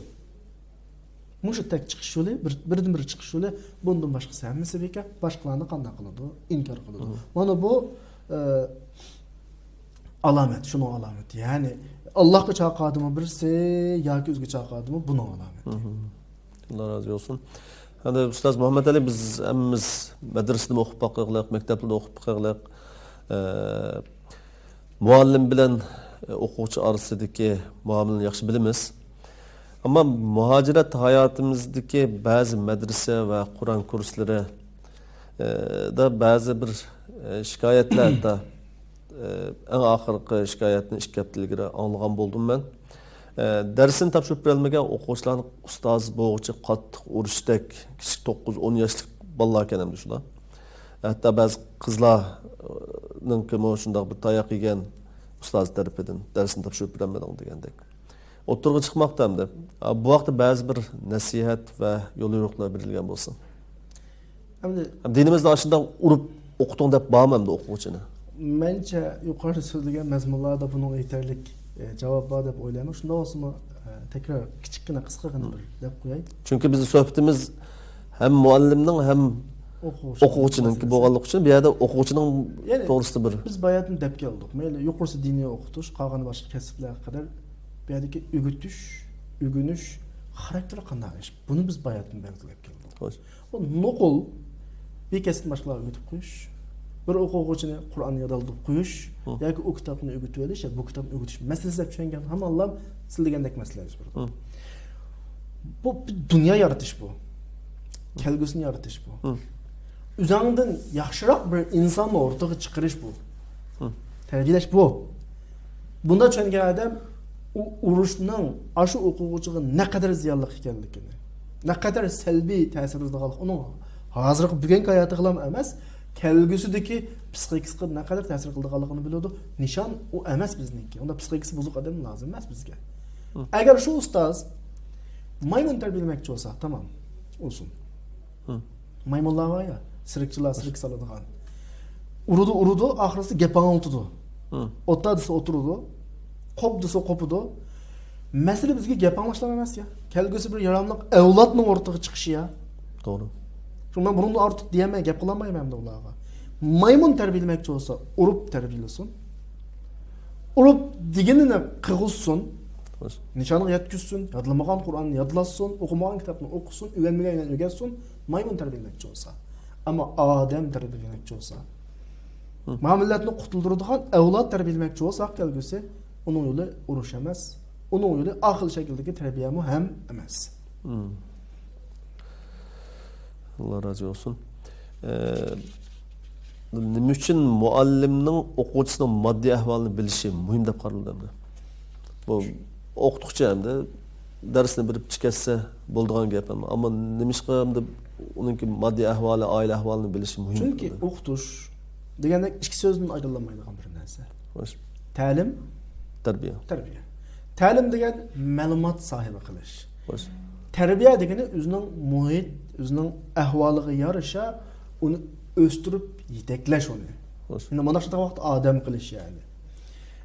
مۇشۇ تەك چىقىش يولى، بىر، بىردىن بىر چىقىش يولى، بۇندىن باشقىسى ھەممىسى بىكار، باشقىلارنى قانداق قىلىدۇ؟ ئىنكار قىلىدۇ. مانا بۇ، ئە، ئالامەت، شۇنىڭ ئالامىتى. يەنى، ئاللاھقا چاقىرىدىمۇ بىرسى ياكى ئۆزىگە چاقىرىدىمۇ، بۇنىڭ ئالامىتى. ئاللا رازى بولسۇن. ئەمدى ئۇستاز مۇھەممەد ئەلى، بىز ھەممىمىز مەدرىسىدىمۇ ئوقۇپ باققىلىق، مەكتەپلەردە ئوقۇپ باققىلىق، ئە، مۇئەللىم بىلەن، ئوقۇغۇچى ئارىسىدىكى مۇئامىلىنى ياخشى بىلىمىز. ئەمما مۇھاجىرەت ھاياتىمىزدىكى بەزى مەدرىسە ۋە قۇرئان كۇرسلىرى، ئە، دا بەزى بىر، ئە، شىكايەتلەر، ھەتتا، ئە، ئەڭ ئاخىرقى شىكايەتنى ئىككى ھەپتە ئىلگىرى ئاڭلىغان بولدۇم مەن. ئە، دەرسىنى تاپشۇرۇپ بېرەلمىگەن ئوقۇغۇچىلارنىڭ ئۇستازى بولغۇچە قاتتىق ئۇرۇشتەك، كىچىك توققۇز، ئون ياشلىق بالىلاركەن ئەمدى شۇلار. ھەتتا بەزى قىزلارنىڭكىمۇ شۇنداق بىر تاياق يېگەن ئۇستازى تەرىپىدىن، دەرسنى تاپشۇرۇپ بېرەلمىدىڭ دېگەندەك. ئوتتۇرىغا چىقماقتا ئەمدى. بۇ ھەقتە بەزى بىر نەسىھەت ۋە يوليورۇقلار بېرىلگەن بولسا. ئەمدى دىنىمىزدا ئاشۇنداق ئۇرۇپ ئوقۇتۇڭ دەپ بارمۇ ئەمدى ئوقۇغۇچىنى؟ مەنچە يۇقىرىدا سۆزلىگەن مەزمۇنلاردا بۇنىڭغا يېتەرلىك، ئە، جاۋاب بار دەپ ئويلايمەن. شۇنداق بولسىمۇ، ئە، تەكرار كىچىككىنە، قىسقىغىنە بىر دەپ قوياي. چۈنكى بىزنىڭ سۆھبىتىمىز ھەم مۇئەللىمنىڭ، ھەم ئوقۇغۇچىنىڭكى مەسىلىسى. بولغانلىقى ئۈچۈن، بۇ يەردە ئوقۇغۇچىنىڭ يەنى توغرىسىدا بىر. بىز باياتىن دەپ كەلدۇق. مەيلى يۇقىرىسى دىنىي ئوقۇتۇش، قالغان باشقا كەسىپلەرگە قەدەر بۇ يەردىكى ئۆگىتىش، ئۆگىنىش خاراكتېرى قانداق ئىش؟ بۇنى بىز باياتىن بەلگىلەپ كەلدۇق. خوش. بۇ نوقۇل بىر كەسىپتىن باشقىلارغا ئۆگىتىپ قويۇش، بىر ئوقۇغۇچىنى قۇرئاننى يادلىتىپ قويۇش، ھە، ياكى ئۇ كىتابنى ئۆگىتىۋېلىش يا بۇ كىتابنى ئۆگىتىش مەسىلىسى دەپ چۈشەنگەن ھامانلا سىز دېگەندەك مەسىلىلەر يۈز بېرىدۇ. ھە. بۇ بىر دۇنيا يارىتىش بۇ. كەلگۈسىنى يارىتىش بۇ. ھە. ئۆزۈڭدىن ياخشىراق بىر ئىنساننى ئوتتۇرىغا چىقىرىش بۇ. ھە. تەربىيەلەش بۇ. بۇنداق چۈشەنگەن ئادەم ئۇ ئۇرۇشنىڭ ئاشۇ ئوقۇغۇچىغا نەقەدەر زىيانلىق ئىكەنلىكىنى، نەقەدەر سەلبىي تەسىر قىلىدىغانلىقى، ئۇنىڭ ھازىرقى بۈگۈنكى ھاياتىغىلا ئەمەس، كەلگۈسىدىكى پسىخىكىسىغا نەقەدەر تەسىر قىلىدىغانلىقىنى بىلىدۇ. نىشان ئۇ ئەمەس بىزنىڭكى. ئۇنداق پسىخىكىسى بۇزۇق ئادەم لازىم ئەمەس بىزگە. ھە. ئەگەر شۇ ئۇستاز مايمۇن تەربىيەلىمەكچى بولسا، تامام، ئۇرسۇن. ھە. مايمۇنلار بار يا، سىركچىلار سىرك سالىدىغان. ئۇرىدۇ، ئۇرىدۇ، ئاخىرسى گەپ ئاڭلىتىدۇ. ھە. ئوتتا دېسە ئولتۇرىدۇ، قوپ دېسە قوپىدۇ. مەسىلە بىزگە گەپ ئاڭلاشلار ئەمەس يا. كەلگۈسى بىر ياراملىق ئەۋلادنىڭ ئوتتۇرىغا چىقىشى يا. توغرا. شۇڭا مەن بۇنىڭدىن ئارتۇق دېيەلمەي، گەپ قىلالمايمەن ئەمدى ئۇلارغا. مايمۇن تەربىيەلىمەكچى بولسا، ئۇرۇپ تەربىيەلىسۇن. ئۇرۇپ دېگىنىنى قىلغۇزسۇن. خوش. نىشانغا يەتكۈزسۇن. يادلىمىغان قۇرئاننى يادلاتسۇن. ئوقۇمىغان كىتابنى ئوقۇسۇن. ئۆگەنمىگەن ئۆگەتسۇن. مايمۇن تەربىيەلىمەكچى بولسا. ئەمما ئادەم تەربىيەلىمەكچى بولسا، ھە، مۇ مىللەتنى قۇتۇلدۇرىدىغان ئەۋلاد تەربىيەلىمەكچى بولساق كەلگۈسى، ئۇنىڭ يولى ئۇرۇش ئەمەس. ئۇنىڭ يولى ئەقىل شەكلىدىكى تەربىيەمۇ ھەم ئەمەس. ھە. ئاللا رازى بولسۇن. ئە، نېمە ئۈچۈن مۇئەللىمنىڭ ئوقۇغۇچىسىنىڭ ماددىي ئەھۋالىنى بىلىشى مۇھىم دەپ قارىلىدۇ ئەمدى؟ بۇ ئوقۇتقۇچى ئەمدى دەرسنى بېرىپ چىقىۋەتسە بولىدىغان گەپ، ئەمما، ئەمما نېمىشقا ئەمدى ئۇنىڭكى ماددىي ئەھۋالى، ئائىلە ئەھۋالىنى بىلىشى مۇھىم چۈنكى دەيدۇ؟ ئوقۇتۇش دېگەندەك ئىككى سۆزدىن ئايرىلالمايدىغان بىر نەرسە. خوش. تەلىم، تەربىيە. تەربىيە. تەلىم دېگەن مەلۇمات ساھىبى قىلىش. خوش. تەربىيە دېگىنى ئۆزىنىڭ مۇھىت، ئۆزىنىڭ ئەھۋالىغا يارىشا ئۇنى ئۆستۈرۈپ يېتەكلەش ئۇنى. خوش. يەنى مۇنداق شۇنداق ۋاقىتتا ئادەم قىلىش يەنى.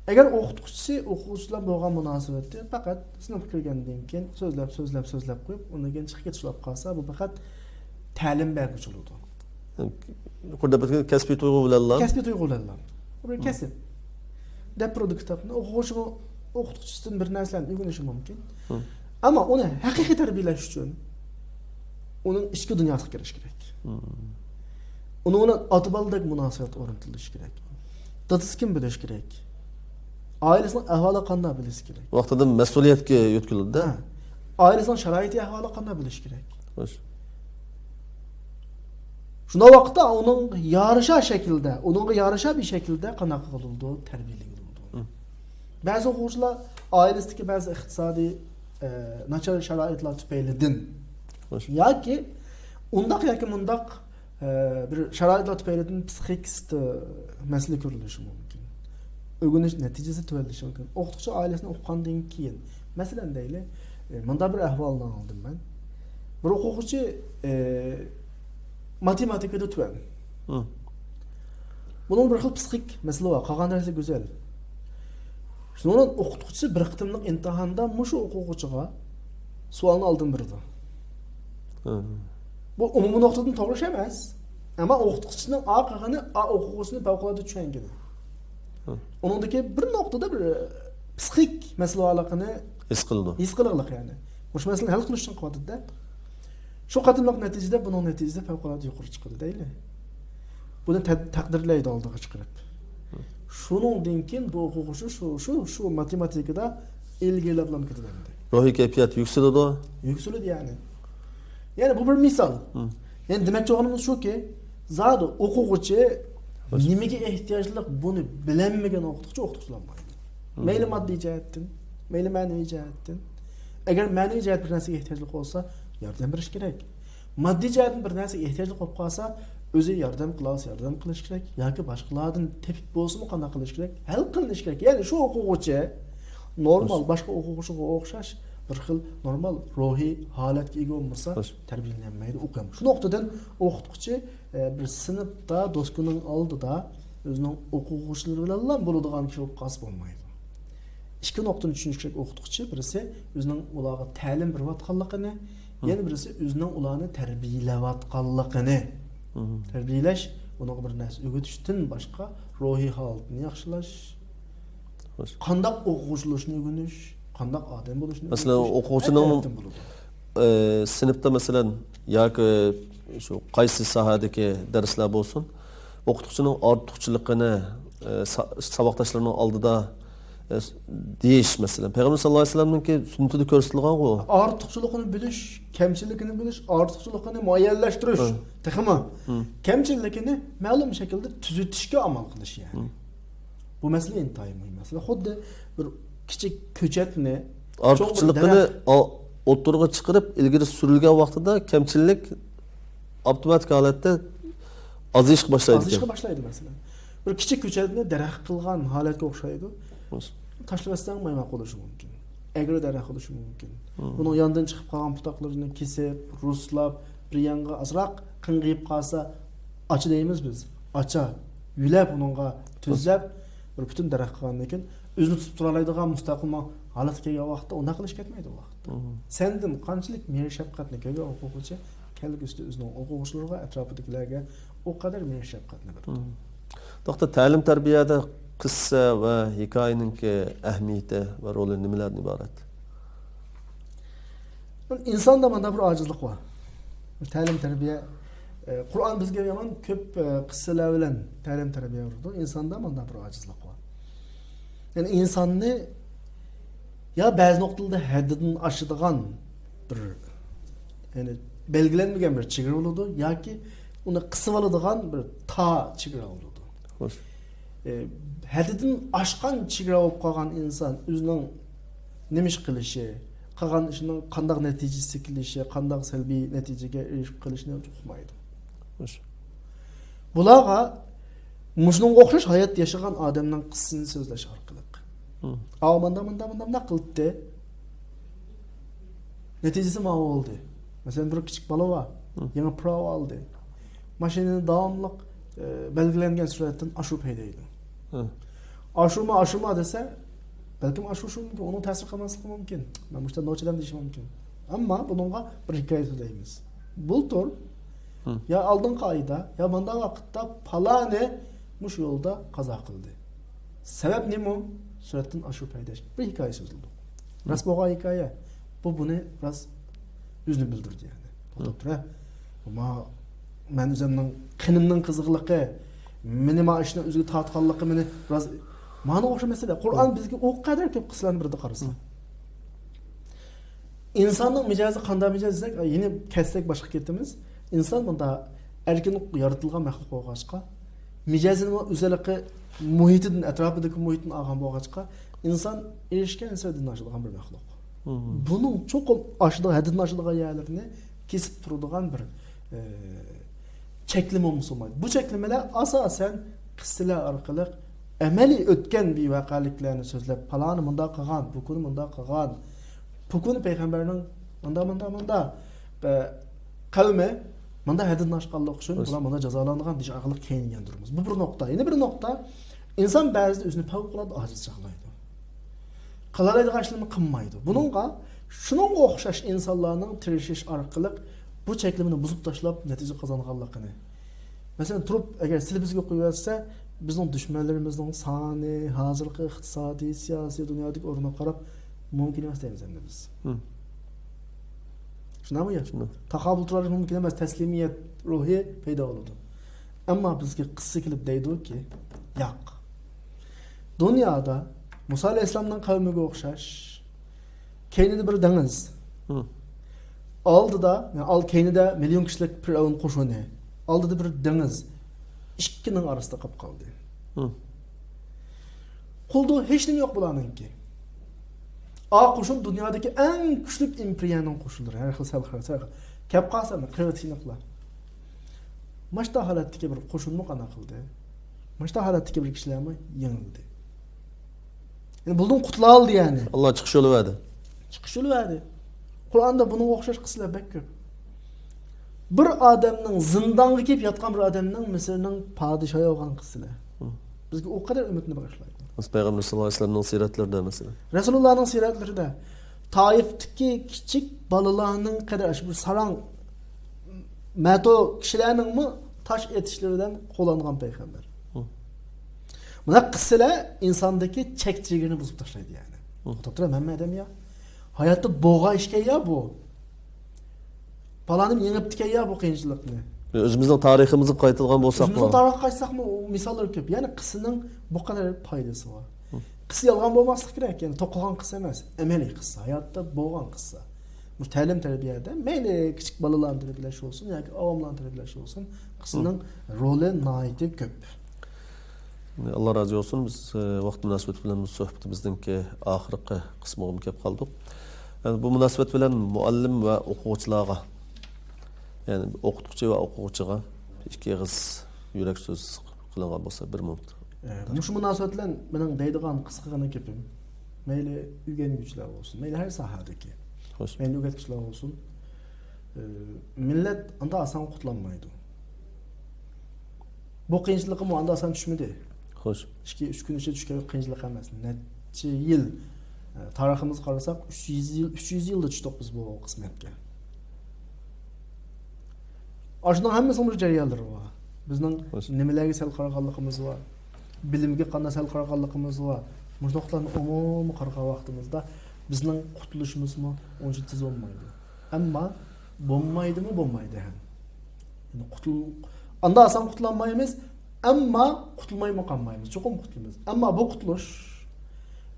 ئەگەر ئوقۇتقۇچىسى ئوقۇغۇچى بىلەن بولغان مۇناسىۋىتى پەقەت سىنىپقا كىرگەندىن كېيىن سۆزلەپ، سۆزلەپ، سۆزلەپ قويۇپ، ئۇندىن كېيىن چىقىپ كېتىش بولۇپ قالسا، بۇ پەقەت تەلىم بەرگۈچى بولىدۇ. يۇقىرىدا ئېيتقان كەسپىي تۇيغۇ بىلەنلا. كەسپىي تۇيغۇ بىلەنلا. بۇ بىر ھە. كەسىپ. دەپ تۇرىدۇ كىتابنى. ئوقۇغۇچىمۇ ئوقۇتقۇچىسىدىن بىر نەرسىلەرنى ئۆگىنىشى مۇمكىن. ھە. ئەمما ئۇنى ھەقىقىي تەربىيەلەش ئۈچۈن ئۇنىڭ ئىچكى دۇنياسىغا كىرىش كېرەك. ھە. ئۇنىڭ بىلەن ئاتا بالىدەك مۇناسىۋەت ئورنىتىلىشى كېرەك. دادىسى كىم بىلىشى كېرەك. ئائىلىسىنىڭ ئەھۋالى قانداق بىلىشى كېرەك. ۋاقتىدا مەسئۇلىيەتكە يۆتكىلىدۇ-دە. ھە. ئائىلىسىنىڭ شارائىتى ئەھۋالى قانداق بىلىشى كېرەك. خوش. شۇنداق ۋاقىتتا ئۇنىڭغا يارىشا شەكىلدە، ئۇنىڭغا يارىشا بىر شەكىلدە قانداق قىلىدۇ، تەربىيەلىگىلى بولىدۇ. ھە. بەزى ئوقۇغۇچىلار ئائىلىسىدىكى بەزى ئىقتىسادىي، ئە، ناچار شارائىتلار تۈپەيلىدىن خوش. ياكى ئۇنداق ياكى مۇنداق، ئە، بىر شارائىتلار تۈپەيلىدىن پسىخىكىسىدا مەسىلە كۆرۈلۈشى مۇمكىن. ئۆگىنىش نەتىجىسى تۆۋەنلىشى مۇمكىن. ئوقۇتقۇچى ئائىلىسىنى ئوقۇغاندىن كېيىن، مەسىلەن دەيلى، ئە، مۇنداق بىر ئەھۋالنى ئاڭلىدىم مەن. بىر ئوقۇغۇچى، ئە، ماتېماتىكىدا تۆۋەن. ھە. بۇنىڭ بىر خىل پسىخىك مەسىلە بار، قالغان دەرسلەر گۈزەل. شۇنىڭ بىلەن ئوقۇتقۇچىسى بىر قېتىملىق ئىمتىھاندا مۇشۇ ئوقۇغۇچىغا سوئالنى ئالدىن بېرىدۇ. ھە. بۇ ئومۇمىي نۇقتىدىن توغرا ئىش ئەمەس. ئەمما ئوقۇتقۇچىسىنىڭ ئا قىلغىنى ئا ئوقۇغۇچىسىنى پەۋقۇلئاددە چۈشەنگىنى. ھە. ئۇنىڭدىكى بىر نۇقتىدا بىر پسىخىك مەسىلە بارلىقىنى ھېس قىلىدۇ. ھېس قىلغانلىق يەنى. مۇشۇ مەسىلىنى ھەل قىلىش ئۈچۈن قىلىۋاتىدۇ-دە. شۇ قېتىملىق نەتىجىدە، بۇنىڭ نەتىجىسى پەۋقۇلئاددە يۇقىرى چىقىدۇ دەيلى. بۇنى تە-، تەقدىرلەيدۇ ئالدىغا چىقىرىپ. شۇنىڭدىن كېيىن بۇ ئوقۇغۇچى شۇ، شۇ، شۇ ماتېماتىكىدا ئىلگىرىلەپلا كېتىدۇ ئەمدى. روھىي كەيپىيات يۈكسىلىدۇ. يۈكسىلىدۇ يەنى. يەنى بۇ بىر مىسال. مم. يەنى دېمەكچى بولغىنىمىز شۇكى، زادى ئوقۇغۇچى خوش. نېمىگە ئېھتىياجلىق، بۇنى بىلەلمىگەن ئوقۇتقۇچى ئوقۇتقۇچى بولالمايدۇ. مم. مەيلى ماددىي جەھەتتىن، مەيلى مەنىۋى جەھەتتىن. ئەگەر مەنىۋى جەھەتتە بىر نەرسىگە ئېھتىياجلىق بولسا، ياردەم بېرىش كېرەك. ماددىي جەھەتتىن بىر نەرسىگە ئېھتىياجلىق بولۇپ قالسا، ئۆزى ياردەم قىلالىسا ياردەم قىلىش كېرەك ياكى باشقىلاردىن تېپىپ بولسىمۇ قانداق قىلىش كېرەك؟ ھەل قىلىنىشى كېرەك. يەنى شۇ ئوقۇغۇچى نورمال، باشقا ئوقۇغۇچىغا ئوخشاش بىر خىل نورمال روھىي ھالەتكە ئىگە بولمىسا، تەربىيەلىنەلمەيدۇ، ئوقۇيالمايدۇ. شۇ نۇقتىدىن ئوقۇتقۇچى، ئە، بىر سىنىپتا دوسكىنىڭ ئالدىدا ئۆزىنىڭ ئوقۇغۇچىلىرى بىلەنلا بولىدىغان كىشى بولۇپ قالسا بولمايدۇ. ئىككى نۇقتىنى چۈشىنىشى كېرەك ئوقۇتقۇچى. بىرسى ئۆزىنىڭ ئۇلارغا تەلىم بېرىۋاتقانلىقىنى، يەنە بىرسى ئۆزىنىڭ ئۇلارنى تەربىيەلەۋاتقانلىقىنى. تەربىيەلەش، ئۇنىڭغا بىر نەرسە ئۆگىتىشتىن باشقا روھىي ھالىتىنى ياخشىلاش، خوش. قانداق ئوقۇغۇچى بولۇشنى ئۆگىنىش، قانداق ئادەم بولۇشنى مەسىلەن، ئۆگىنىش ئوقۇغۇچىنىڭ ھەر تەرەپتىن بولىدۇ. ئى، سىنىپتا مەسىلەن ياكى شۇ قايسى ساھەدىكى دەرسلەر بولسۇن، ئوقۇتقۇچىنىڭ ئارتۇقچىلىقىنى، ئى، سا-، ساۋاقداشلىرىنىڭ ئالدىدا، ئى، دېيىش مەسىلەن. پەيغەمبەر ساللاللاھۇ ئەلەيھى ۋەسەللەمنىڭكى سۈننىتىدە كۆرسىتىلغانغۇ. ئارتۇقچىلىقىنى بىلىش، كەمچىلىكىنى بىلىش، ئارتۇقچىلىقىنى مۇئەييەنلەشتۈرۈش، ھە. تېخىمۇ ھە. كەمچىلىكىنى مەلۇم شەكىلدە تۈزىتىشكە ئامال قىلىش، يەنى. ھە. بۇ مەسىلە ئىنتايىن مۇھىم مەسىلە. خۇددى بىر كىچىك كۆچەتنى، ئارتۇقچىلىقىنى چوڭ بىر دەرەخ- ئا-، ئوتتۇرىغا چىقىرىپ ئىلگىرى سۈرۈلگەن ۋاقتىدا كەمچىلىك ئاپتوماتىك ھالەتتە ئازىيىشقا باشلايدۇ. ئازىيىشقا باشلايدۇ مەسىلەن. بىر كىچىك كۆچەتنى دەرەخ قىلغان ھالەتكە ئوخشايدۇ. خوش. تاشلىۋەتسەڭ مايماق بولۇشى مۇمكىن. ئەگرى دەرەخ بولۇشى مۇمكىن. بۇنىڭ ياندىن چىقىپ قالغان پۇتاقلىرىنى كېسىپ، رۇسلاپ، بىر يانغا ئازراق قىڭغىيىپ قالسا، ئاچا دەيمىز بىز. ئاچا. يۆلەپ ئۇنىڭغا تۈزلەپ، بىر پۈتۈن دەرەخ قىلغاندىن كېيىن، ئۆزىنى تۇتۇپ تۇرالايدىغان مۇستەقىل ھالەتكە كەلگەن ۋاقىتتا ئۇنداق قىلىش كەتمەيدۇ ئۇ ۋاقىتتا. سەندىن قانچىلىك مېھىر شەپقەتنى كۆرگەن ئوقۇغۇچى كەلگۈسىدە ئۆزىنىڭ ئوقۇغۇچىلىرىغا، ئەتراپىدىكىلەرگە ئۇ قەدەر مېھىر شەپقەتنى بېرىدۇ. دوختۇر، تەلىم تەربىيەدە قىسسە ۋە ھېكايىنىڭكى ئەھمىيىتى ۋە رولى نېمىلەردىن ئىبارەت؟ ئىنساندا مانداق بىر ئاجىزلىق بار. تەلىم تەربىيە، ئە، قۇرئان بىزگە يامان كۆپ، ئە، قىسسىلەر بىلەن تەلىم تەربىيە بېرىدۇ. ئىنساندا مانداق بىر ئاجىزلىق بار. يەنى ئىنساننى يا بەزى نۇقتىلاردا ھەددىدىن ئاشىدىغان بىر، يەنى بەلگىلەنمىگەن بىر چېگرا بولىدۇ، ياكى ئۇنى قىسىۋالىدىغان بىر تا چېگرا بولىدۇ. خوش. ئە، ھەددىدىن ئاشقان چېگرا بولۇپ قالغان ئىنسان ئۆزىنىڭ نېمە ئىش قىلىشى، قىلغان ئىشىنىڭ قانداق نەتىجىسى كېلىشى، قانداق سەلبىي نەتىجىگە ئېرىشىپ قېلىشىنى ئۇقمايدۇ. خوش. بۇلارغا مۇشۇنىڭغا ئوخشاش ھايات ياشىغان ئادەمنىڭ قىسسىسىنى سۆزلەش ئارقىلىق. ئاۋۇ ماندا، ماندا، ماندا، ماندا قىلدى. نەتىجىسى ماۋۇ بولدى. مەسىلەن، بىر كىچىك بالا بار. يېڭى پىراۋا ئالدى. ماشىنىنى داۋاملىق، ئە، بەلگىلەنگەن سۈرئەتتىن ئاشۇرۇپ ھەيدەيدۇ. ئاشۇرما، ئاشۇرما دېسە، بەلكىم ئاشۇرۇشى مۇمكىن، ئۇنىڭ تەسىر قىلماسلىقى مۇمكىن. مەن مۇشۇنداق نوچىدام دېيىشى مۇمكىن. ئەمما بۇنىڭغا بىر ھېكايە سۆزلەيمىز. بۇلتۇر يا ئالدىنقى ئايدا، يا ماندا ۋاقىتتا پالانى مۇشۇ يولدا قازا قىلدى. سەۋەب نېمە؟ سۈرئەتتىن ئاشۇرۇپ ھەيدەش. بىر ھېكايە سۆزلىدۇق. راست بولغان ھېكايە. بۇ بۇنى راست يۈزنى بىلدۈردى، يەنى. توختاپ تۇرە. ما، مەن ئۆزۈمنىڭ قېنىمنىڭ قىزىقلىقى، مېنى ما ئىشنىڭ ئۆزىگە تارتقانلىقى مېنى بىراز، مانا ئوخشاش مەسىلە. قۇرئان بىزگە ئۇ قەدەر كۆپ قىسسىلارنى بېرىدۇ قارىسا. ئىنساننىڭ مىجەزى قانداق مىجەز دېسەك، يەنە كەتسەك باشقا كېتىمىز. ئىنسان مۇندا ئەركىن يارىتىلغان مەخلۇق بولغاچقا، مىجەزىنىمۇ ئۆزەللىكى مۇھىتىدىن، ئەتراپىدىكى مۇھىتتىن ئالغان بولغاچقا، ئىنسان ئېرىشكەن ھەددىدىن ئاشىدىغان بىر مەخلۇق. بۇنىڭ چوقۇم ئاشىدىغان، ھەددىدىن ئاشىدىغان يەرلىرىنى كېسىپ تۇرىدىغان بىر، ئە، چەكلىمە بولمىسا بولمايدۇ. بۇ چەكلىمىلەر ئاساسەن قىسسىلەر ئارقىلىق ئەمەلىي ئۆتكەن بىر ۋەقەلىكلەرنى سۆزلەپ، پالانى مۇنداق قىلغان، پۇكۇنى مۇنداق قىلغان، پۇكۇنى پەيغەمبەرنىڭ مۇنداق، مۇنداق، مۇنداق، ئە، قەۋمى مۇنداق ھەددىدىن ئاشقانلىقى ئۈچۈن بۇلار مۇنداق جازالانغان دېيىش ئارقىلىق كەينىگە ياندۇرىمىز. بۇ بىر نۇقتا. يەنە بىر نۇقتا، ئىنسان بەزىدە ئۆزىنى پەۋقۇلئاددە ئاجىز چاغلايدۇ. قىلالايدىغان ئىشلارنى قىلمايدۇ. بۇنىڭغا شۇنىڭغا ئوخشاش ئىنسانلارنىڭ تىرىشىش ئارقىلىق بۇ چەكلىمىنى بۇزۇپ تاشلاپ نەتىجە قازانغانلىقىنى. مەسىلەن، تۇرۇپ ئەگەر سىلى بىزگە قويۇۋەتسە، بىزنىڭ دۈشمەنلىرىمىزنىڭ سانى، ھازىرقى ئىقتىسادىي، سىياسىي دۇنيادىكى ئورنىغا قاراپ مۇمكىن ئەمەس دەيمىز ئەمدى بىز. شۇنداقمۇ يا؟ تاقابىل تۇرۇش مۇمكىن ئەمەس، تەسلىمىيەت روھى پەيدا بولىدۇ. ئەمما بىزگە قىسسە كېلىپ دەيدۇكى، ياق. دۇنيادا مۇسا ئەلەيھىسسالامنىڭ قەۋمىگە ئوخشاش، كەينىدە بىر دېڭىز. ھە. ئالدىدا، يەنى ئال-، كەينىدە مىليون كىشىلىك پىرئەۋن قوشۇنى. ئالدىدا بىر دېڭىز. ئىككىنىڭ ئارىسىدا قاپ قالدى. ھە. قولىدا ھېچنېمە يوق بۇلارنىڭكى. ئا قوشۇن دۇنيادىكى ئەڭ كۈچلۈك ئىمپېرىيەنىڭ قوشۇنلىرى. ھەر خىل سەل خىل، سەل خىل. كەپ قالسا، قىرىۋېتىشنى قىلا. ماشتا ھالەتتىكى بىر قوشۇنمۇ قانداق قىلدى؟ ماشتا ھالەتتىكى بىر كىشىلەرمۇ يېڭىلدى. يەنى بۇلدىن قۇتۇلالىدى يەنى. ئاللا چىقىش يولى بەردى. چىقىش يولى بەردى. قۇرئاندا بۇنىڭغا ئوخشاش قىسسىلەر بەك كۆپ. بىر ئادەمنىڭ زىندانغا كىرىپ ياتقان بىر ئادەمنىڭ مىسىرنىڭ پادىشاھى بولغان قىسسىلەر. ھە. بىزگە ئۇ قەدەر ئۈمىدنى بېغىشلايدۇ. بىز پەيغەمبەر ساللاللاھۇ ئەلەيھى ۋەسەللەمنىڭ سىرەتلىرىدە مەسىلەن. رەسۇلۇللانىڭ سىرەتلىرىدە تائىفتىكى كىچىك بالىلارنىڭ قەدەر شۇ بىر ساراڭ مەتو كىشىلەرنىڭمۇ تاش ئېتىشلىرى بىلەن قوغلانغان پەيغەمبەر. ھە. مۇنداق قىسسىلەر ئىنساندىكى چەك چېگرىنى بۇزۇپ تاشلايدۇ يەنى. ھە. توختاپ تۇرۇپ ھەممە ئادەم يا ھاياتتا بولغان ئىشكەن يا بۇ. پالانىم يېڭىپتىكەن يا بۇ قىيىنچىلىقنى. ئۆزىمىزنىڭ تارىخىمىزغا قايتىدىغان بولساقمۇ. ئۆزىمىزنىڭ تارىخىغا قايتساقمۇ، ئۇ مىساللار كۆپ. يەنى قىسسىنىڭ بۇ قەدەر پايدىسى بار. ھە. قىسسا يالغان بولماسلىقى كېرەك. يەنى توقۇلغان قىسسا ئەمەس. ئەمەلىي قىسسا. ھاياتتا بولغان قىسسا. بۇ تەلىم تەربىيەدە مەيلى كىچىك بالىلارنى تەربىيەلەش بولسۇن ياكى ئاۋاملارنى تەربىيەلەش بولسۇن، قىسسىنىڭ ھە. رولى ناھايىتى كۆپ. ئاللا رازى بولسۇن. بىز، ئە، ۋاقىت مۇناسىۋىتى بىلەن بۇ سۆھبىتىمىزنىڭكى ئاخىرقى قىسمىغىمۇ كەپ قالدۇق. ئە، بۇ مۇناسىۋەت بىلەن مۇئەللىم ۋە ئوقۇغۇچىلارغا، يەنى ئوقۇتقۇچى ۋە ئوقۇغۇچىغا ئىككى ئېغىز يۈرەك سۆز قىلىنغان بولسا، بىر مىنۇت. ئە، مۇشۇ مۇناسىۋەت بىلەن مېنىڭ دەيدىغان قىسقىغىنە گېپىم، مەيلى ئۆگەنگۈچىلەر بولسۇن، مەيلى ھەر ساھەدىكى، خوش. مەيلى ئۆگەتكۈچىلەر بولسۇن، ئە، مىللەت ئاندا ئاسان قۇتۇلالمايدۇ. بۇ قىيىنچىلىقىمۇ ئاندا ئاسان چۈشمىدى. خوش. ئىككى، ئۈچ كۈن ئىچىدە چۈشكەن قىيىنچىلىق ئەمەس. نەچچە يىل، ئە، تارىخىمىزغا قارىساق، ئۈچ يۈز يىل، ئۈچ يۈز يىلدا چۈشتۇق بىز بۇ قىسمەتكە. ئاشۇنىڭ ھەممىسىنىڭ بىر جەريانلىرى بار. بىزنىڭ خوش. نېمىلەرگە سەل قارىغانلىقىمىز بار، بىلىمگە قانداق سەل قارىغانلىقىمىز بار. مۇشۇنداقلارنى ئومۇمىي قارىغان ۋاقتىمىزدا بىزنىڭ قۇتۇلۇشىمىزمۇ ئۇنچە تېز بولمايدۇ. ئەمما بولمايدىمۇ؟ بولمايدۇ ھەم. يەنى قۇتۇل-، ئاندا ئاسان قۇتۇلالمايمىز، ئەمما قۇتۇلمايمۇ قالمايمىز. چوقۇم قۇتۇلىمىز. ئەمما بۇ قۇتۇلۇش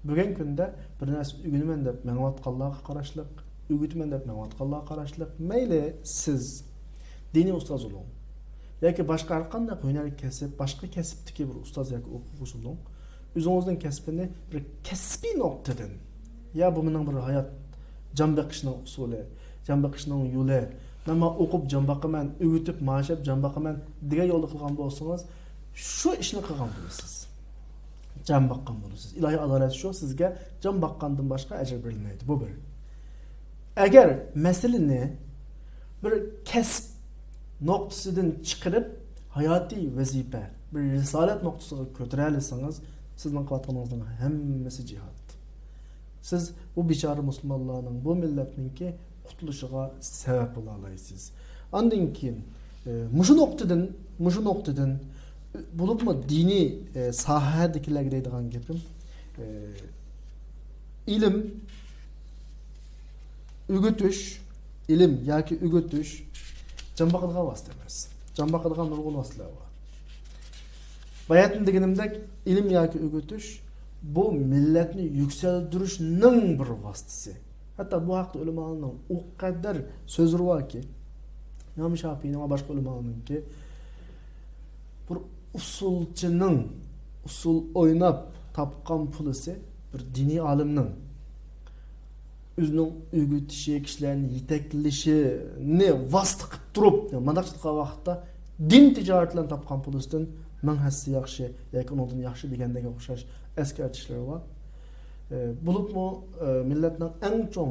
بۈگۈنكى كۈندە بىر نەرسە ئۆگىنىمەن دەپ مېڭىۋاتقانلارغا قاراشلىق، ئۆگىتىمەن دەپ مېڭىۋاتقانلارغا قاراشلىق. مەيلى سىز دىنىي ئۇستاز بولۇڭ ياكى باشقا ھەر قانداق ھۈنەر كەسىپ، باشقا كەسىپتىكى بىر ئۇستاز ياكى ئوقۇغۇچى بولۇڭ، ئۆزىڭىزنىڭ كەسپىنى بىر كەسپىي نۇقتىدىن، يا بۇ مېنىڭ بىر ھايات جان بېقىشنىڭ ئۇسۇلى، جان بېقىشنىڭ يولى، مەن مانا ئوقۇپ جان باقىمەن، ئۆگىتىپ مائاش ئېلىپ جان باقىمەن دېگەن يولدا قىلغان بولسىڭىز، شۇ ئىشنى قىلغان بولىسىز. جان باققان بولىسىز. ئىلاھىي ئادالەت شۇ، سىزگە جان باققاندىن باشقا ئەجىر بېرىلمەيدۇ. بۇ بىر. ئەگەر مەسىلىنى بىر كەسىپ نۇقتىسىدىن چىقىرىپ، ھاياتىي ۋەزىپە، بىر رىسالەت نۇقتىسىغا كۆتۈرەلىسىڭىز، سىزنىڭ قىلىۋاتقىنىڭىزنىڭ ھەممىسى جىھاد. سىز بۇ بىچارە مۇسۇلمانلارنىڭ، بۇ مىللەتنىڭكى قۇتۇلۇشىغا سەۋەب بولالايسىز. ئاندىن كېيىن، ئە، مۇشۇ نۇقتىدىن، مۇشۇ نۇقتىدىن، بولۇپمۇ دىنىي، ئە، ساھەدىكىلەرگە دەيدىغان گېپىم، ئە، ئىلىم ئۆگىتىش، ئىلىم ياكى ئۆگىتىش جان باقىدىغان ۋاسىتە ئەمەس. جان باقىدىغان نۇرغۇن ۋاسىتىلەر بار. باياتىن دېگىنىمدەك، ئىلىم ياكى ئۆگىتىش بۇ مىللەتنى يۈكسەلدۈرۈشنىڭ بىر ۋاسىتىسى. ھەتتا بۇ ھەقتە ئۆلىمالارنىڭ ئۇ قەدەر سۆزلىرى باركى، ئىمام شاپىئىنىڭ ۋە باشقا ئۆلىمالارنىڭكى، بىر ئۇسسۇلچىنىڭ ئۇسسۇل ئويناپ تاپقان پۇلىسى، بىر دىنىي ئالىمنىڭ ئۆزىنىڭ ئۆگىتىشى، كىشىلەرنى يېتەكلىشىنى ۋاسىتە قىلىپ تۇرۇپ، مانداق چىققان ۋاقىتتا دىن تىجارىتى بىلەن تاپقان پۇلىسىدىن مىڭ ھەسسە ياخشى ياكى ئۇنىڭدىن ياخشى دېگەندەك ئوخشاش ئەسكەرتىشلىرى بار. ئە، بولۇپمۇ، ئە، مىللەتنىڭ ئەڭ چوڭ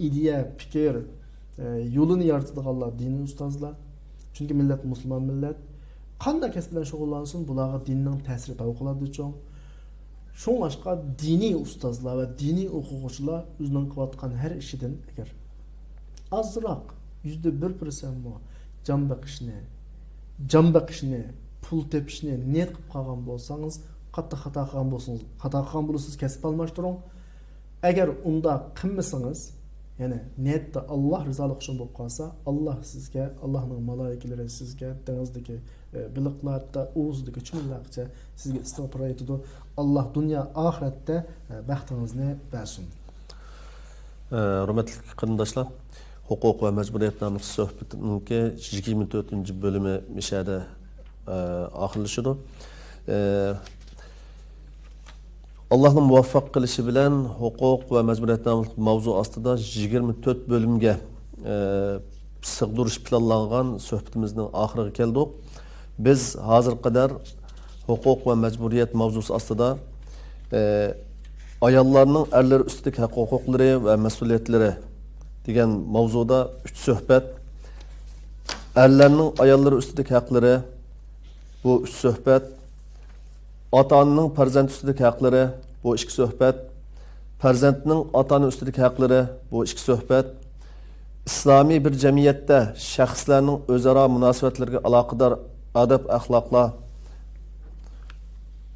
ئىدىيە، پىكىر، ئە، يولىنى يارىتىدىغانلار دىنىي ئۇستازلار. چۈنكى مىللەت مۇسۇلمان مىللەت. قانداق كەسىپ بىلەن شۇغۇللانسۇن، بۇلارغا دىننىڭ تەسىرى پەۋقۇلئاددە چوڭ. شۇڭلاشقا دىنىي ئۇستازلار ۋە دىنىي ئوقۇغۇچىلار ئۆزىنىڭ قىلىۋاتقان ھەر ئىشىدىن ئەگەر ئازراق، يۈزدە بىر پىرسەنتمۇ جان بېقىشنى، جان بېقىشنى، پۇل تېپىشنى نىيەت قىلىپ قالغان بولسىڭىز، قاتتىق خاتا قىلغان بولسىڭىز، خاتا قىلغان بولىسىز، كەسىپ ئالماشتۇرۇڭ. ئەگەر ئۇنداق قىلمىسىڭىز، يەنى نىيەتتە ئاللاھ رىزالىقى ئۈچۈن بولۇپ قالسا، ئاللاھ سىزگە، ئاللاھنىڭ مالايىكىلىرى سىزگە دېڭىزدىكى، ئە، بېلىقلار، ھەتتا ئوغۇزدىكى چۈمۈلىلەرگىچە سىزگە ئىستىغپار ئېيتىدۇ. ئاللاھ دۇنيا ئاخىرەتتە، ئە، بەختىڭىزنى بەرسۇن. ئە، ھۆرمەتلىك قېرىنداشلار، ھوقۇق ۋە مەجبۇرىيەت ناملىق سۆھبىتىمنىڭكى يىگىرمە تۆتىنچى بۆلۈمى مۇشۇ يەردە، ئە، ئاخىرلىشىدۇ. ئە، ئاللاھنىڭ مۇۋەپپەق قىلىشى بىلەن ھوقۇق ۋە مەجبۇرىيەت ناملىق ماۋزۇ ئاستىدا يىگىرمە تۆت بۆلۈمگە، ئە، سىغدۇرۇش پىلانلانغان سۆھبىتىمىزنىڭ ئاخىرىغا كەلدۇق. بىز ھازىرغا قەدەر ھوقۇق ۋە مەجبۇرىيەت ماۋزۇسى ئاستىدا، ئە، ئاياللارنىڭ ئەرلىرى ئۈستىدىكى ھەق-ھوقۇقلىرى ۋە مەسئۇلىيەتلىرى دېگەن ماۋزۇدا ئۈچ سۆھبەت، ئەرلەرنىڭ ئاياللىرى ئۈستىدىكى ھەقلىرى، بۇ ئۈچ سۆھبەت، ئاتا-ئانىنىڭ پەرزەنت ئۈستىدىكى ھەقلىرى، بۇ ئىككى سۆھبەت، پەرزەنتنىڭ ئاتا-ئانا ئۈستىدىكى ھەقلىرى، بۇ ئىككى سۆھبەت، ئىسلامىي بىر جەمئىيەتتە شەخسلەرنىڭ ئۆزئارا مۇناسىۋەتلىرىگە ئالاقىدار ئادەپ-ئەخلاقلار،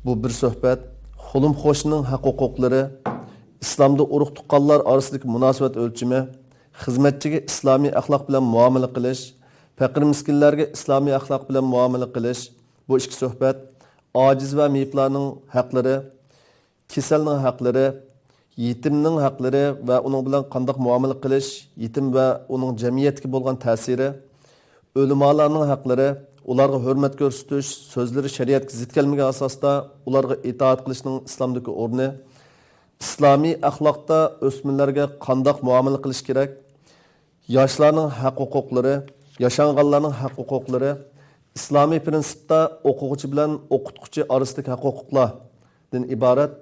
بۇ بىر سۆھبەت، قولۇم-قوشنىنىڭ ھەق-ھوقۇقلىرى، ئىسلامدا ئۇرۇق-تۇغقانلار ئارىسىدىكى مۇناسىۋەت ئۆلچىمى، خىزمەتچىگە ئىسلامىي ئەخلاق بىلەن مۇئامىلە قىلىش، پەقىر-مىسكىنلەرگە ئىسلامىي ئەخلاق بىلەن مۇئامىلە قىلىش، بۇ ئىككى سۆھبەت، ئاجىز ۋە مېيىپلارنىڭ ھەقلىرى، كېسەلنىڭ ھەقلىرى، يېتىمنىڭ ھەقلىرى ۋە ئۇنىڭ بىلەن قانداق مۇئامىلە قىلىش، يېتىم ۋە ئۇنىڭ جەمئىيەتكە بولغان تەسىرى، ئۆلىمالارنىڭ ھەقلىرى، ئۇلارغا ھۆرمەت كۆرسىتىش، سۆزلىرى شەرىئەتكە زىت كەلمىگەن ئاساستا ئۇلارغا ئىتائەت قىلىشنىڭ ئىسلامدىكى ئورنى، ئىسلامىي ئەخلاقتا ئۆسمۈرلەرگە قانداق مۇئامىلە قىلىش كېرەك، ياشلارنىڭ ھەق-ھوقۇقلىرى، ياشانغانلارنىڭ ھەق-ھوقۇقلىرى، ئىسلامىي پىرىنسىپتا ئوقۇغۇچى بىلەن ئوقۇتقۇچى ئارىسىدىكى ھەق-ھوقۇقلاردىن ئىبارەت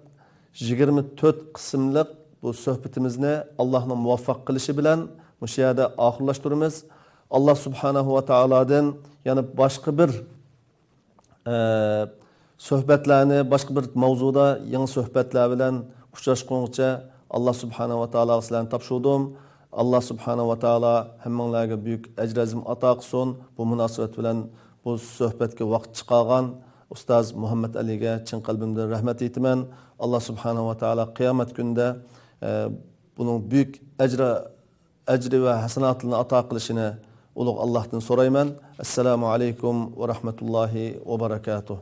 يىگىرمە تۆت قىسىملىق بۇ سۆھبىتىمىزنى ئاللاھنىڭ مۇۋەپپەق قىلىشى بىلەن مۇشۇ يەردە ئاخىرلاشتۇرىمىز. ئاللاھ سۇبھانەھۇ ۋە تائالادىن يەنە باشقا بىر ئە، سۆھبەتلەرنى باشقا بىر ماۋزۇدا يېڭى سۆھبەتلەر بىلەن ئۇچراشقۇنغىچە ئاللاھ سۇبھانەھۇ ۋە تائالاغا سىلەرنى تاپشۇردۇم. ئاللاھ سۇبھانەھۇ ۋە تائالا ھەممىڭلارگە بۈيۈك ئەجرى ئەزىم ئاتا قىلسۇن. بۇ مۇناسىۋەت بىلەن بۇ سۆھبەتكە ۋاقىت چىقارغان ئۇستاز مۇھەممەد ئەلىگە چىن قەلبىمدىن رەھمەت ئېيتىمەن. ئاللاھ سۇبھانەھۇ ۋە تائالا قىيامەت كۈنىدە، ئە، بۇنىڭ بۈيۈك ئەجرى ئەجرى ۋە ھەسەناتلىرىنى ئاتا قىلىشىنى ئۇلۇغ ئاللاھتىن سورايمەن. ئەسسالامۇ ئەلەيكۇم ۋە رەھمەتۇللاھى ۋە بەرەكاتۇھ.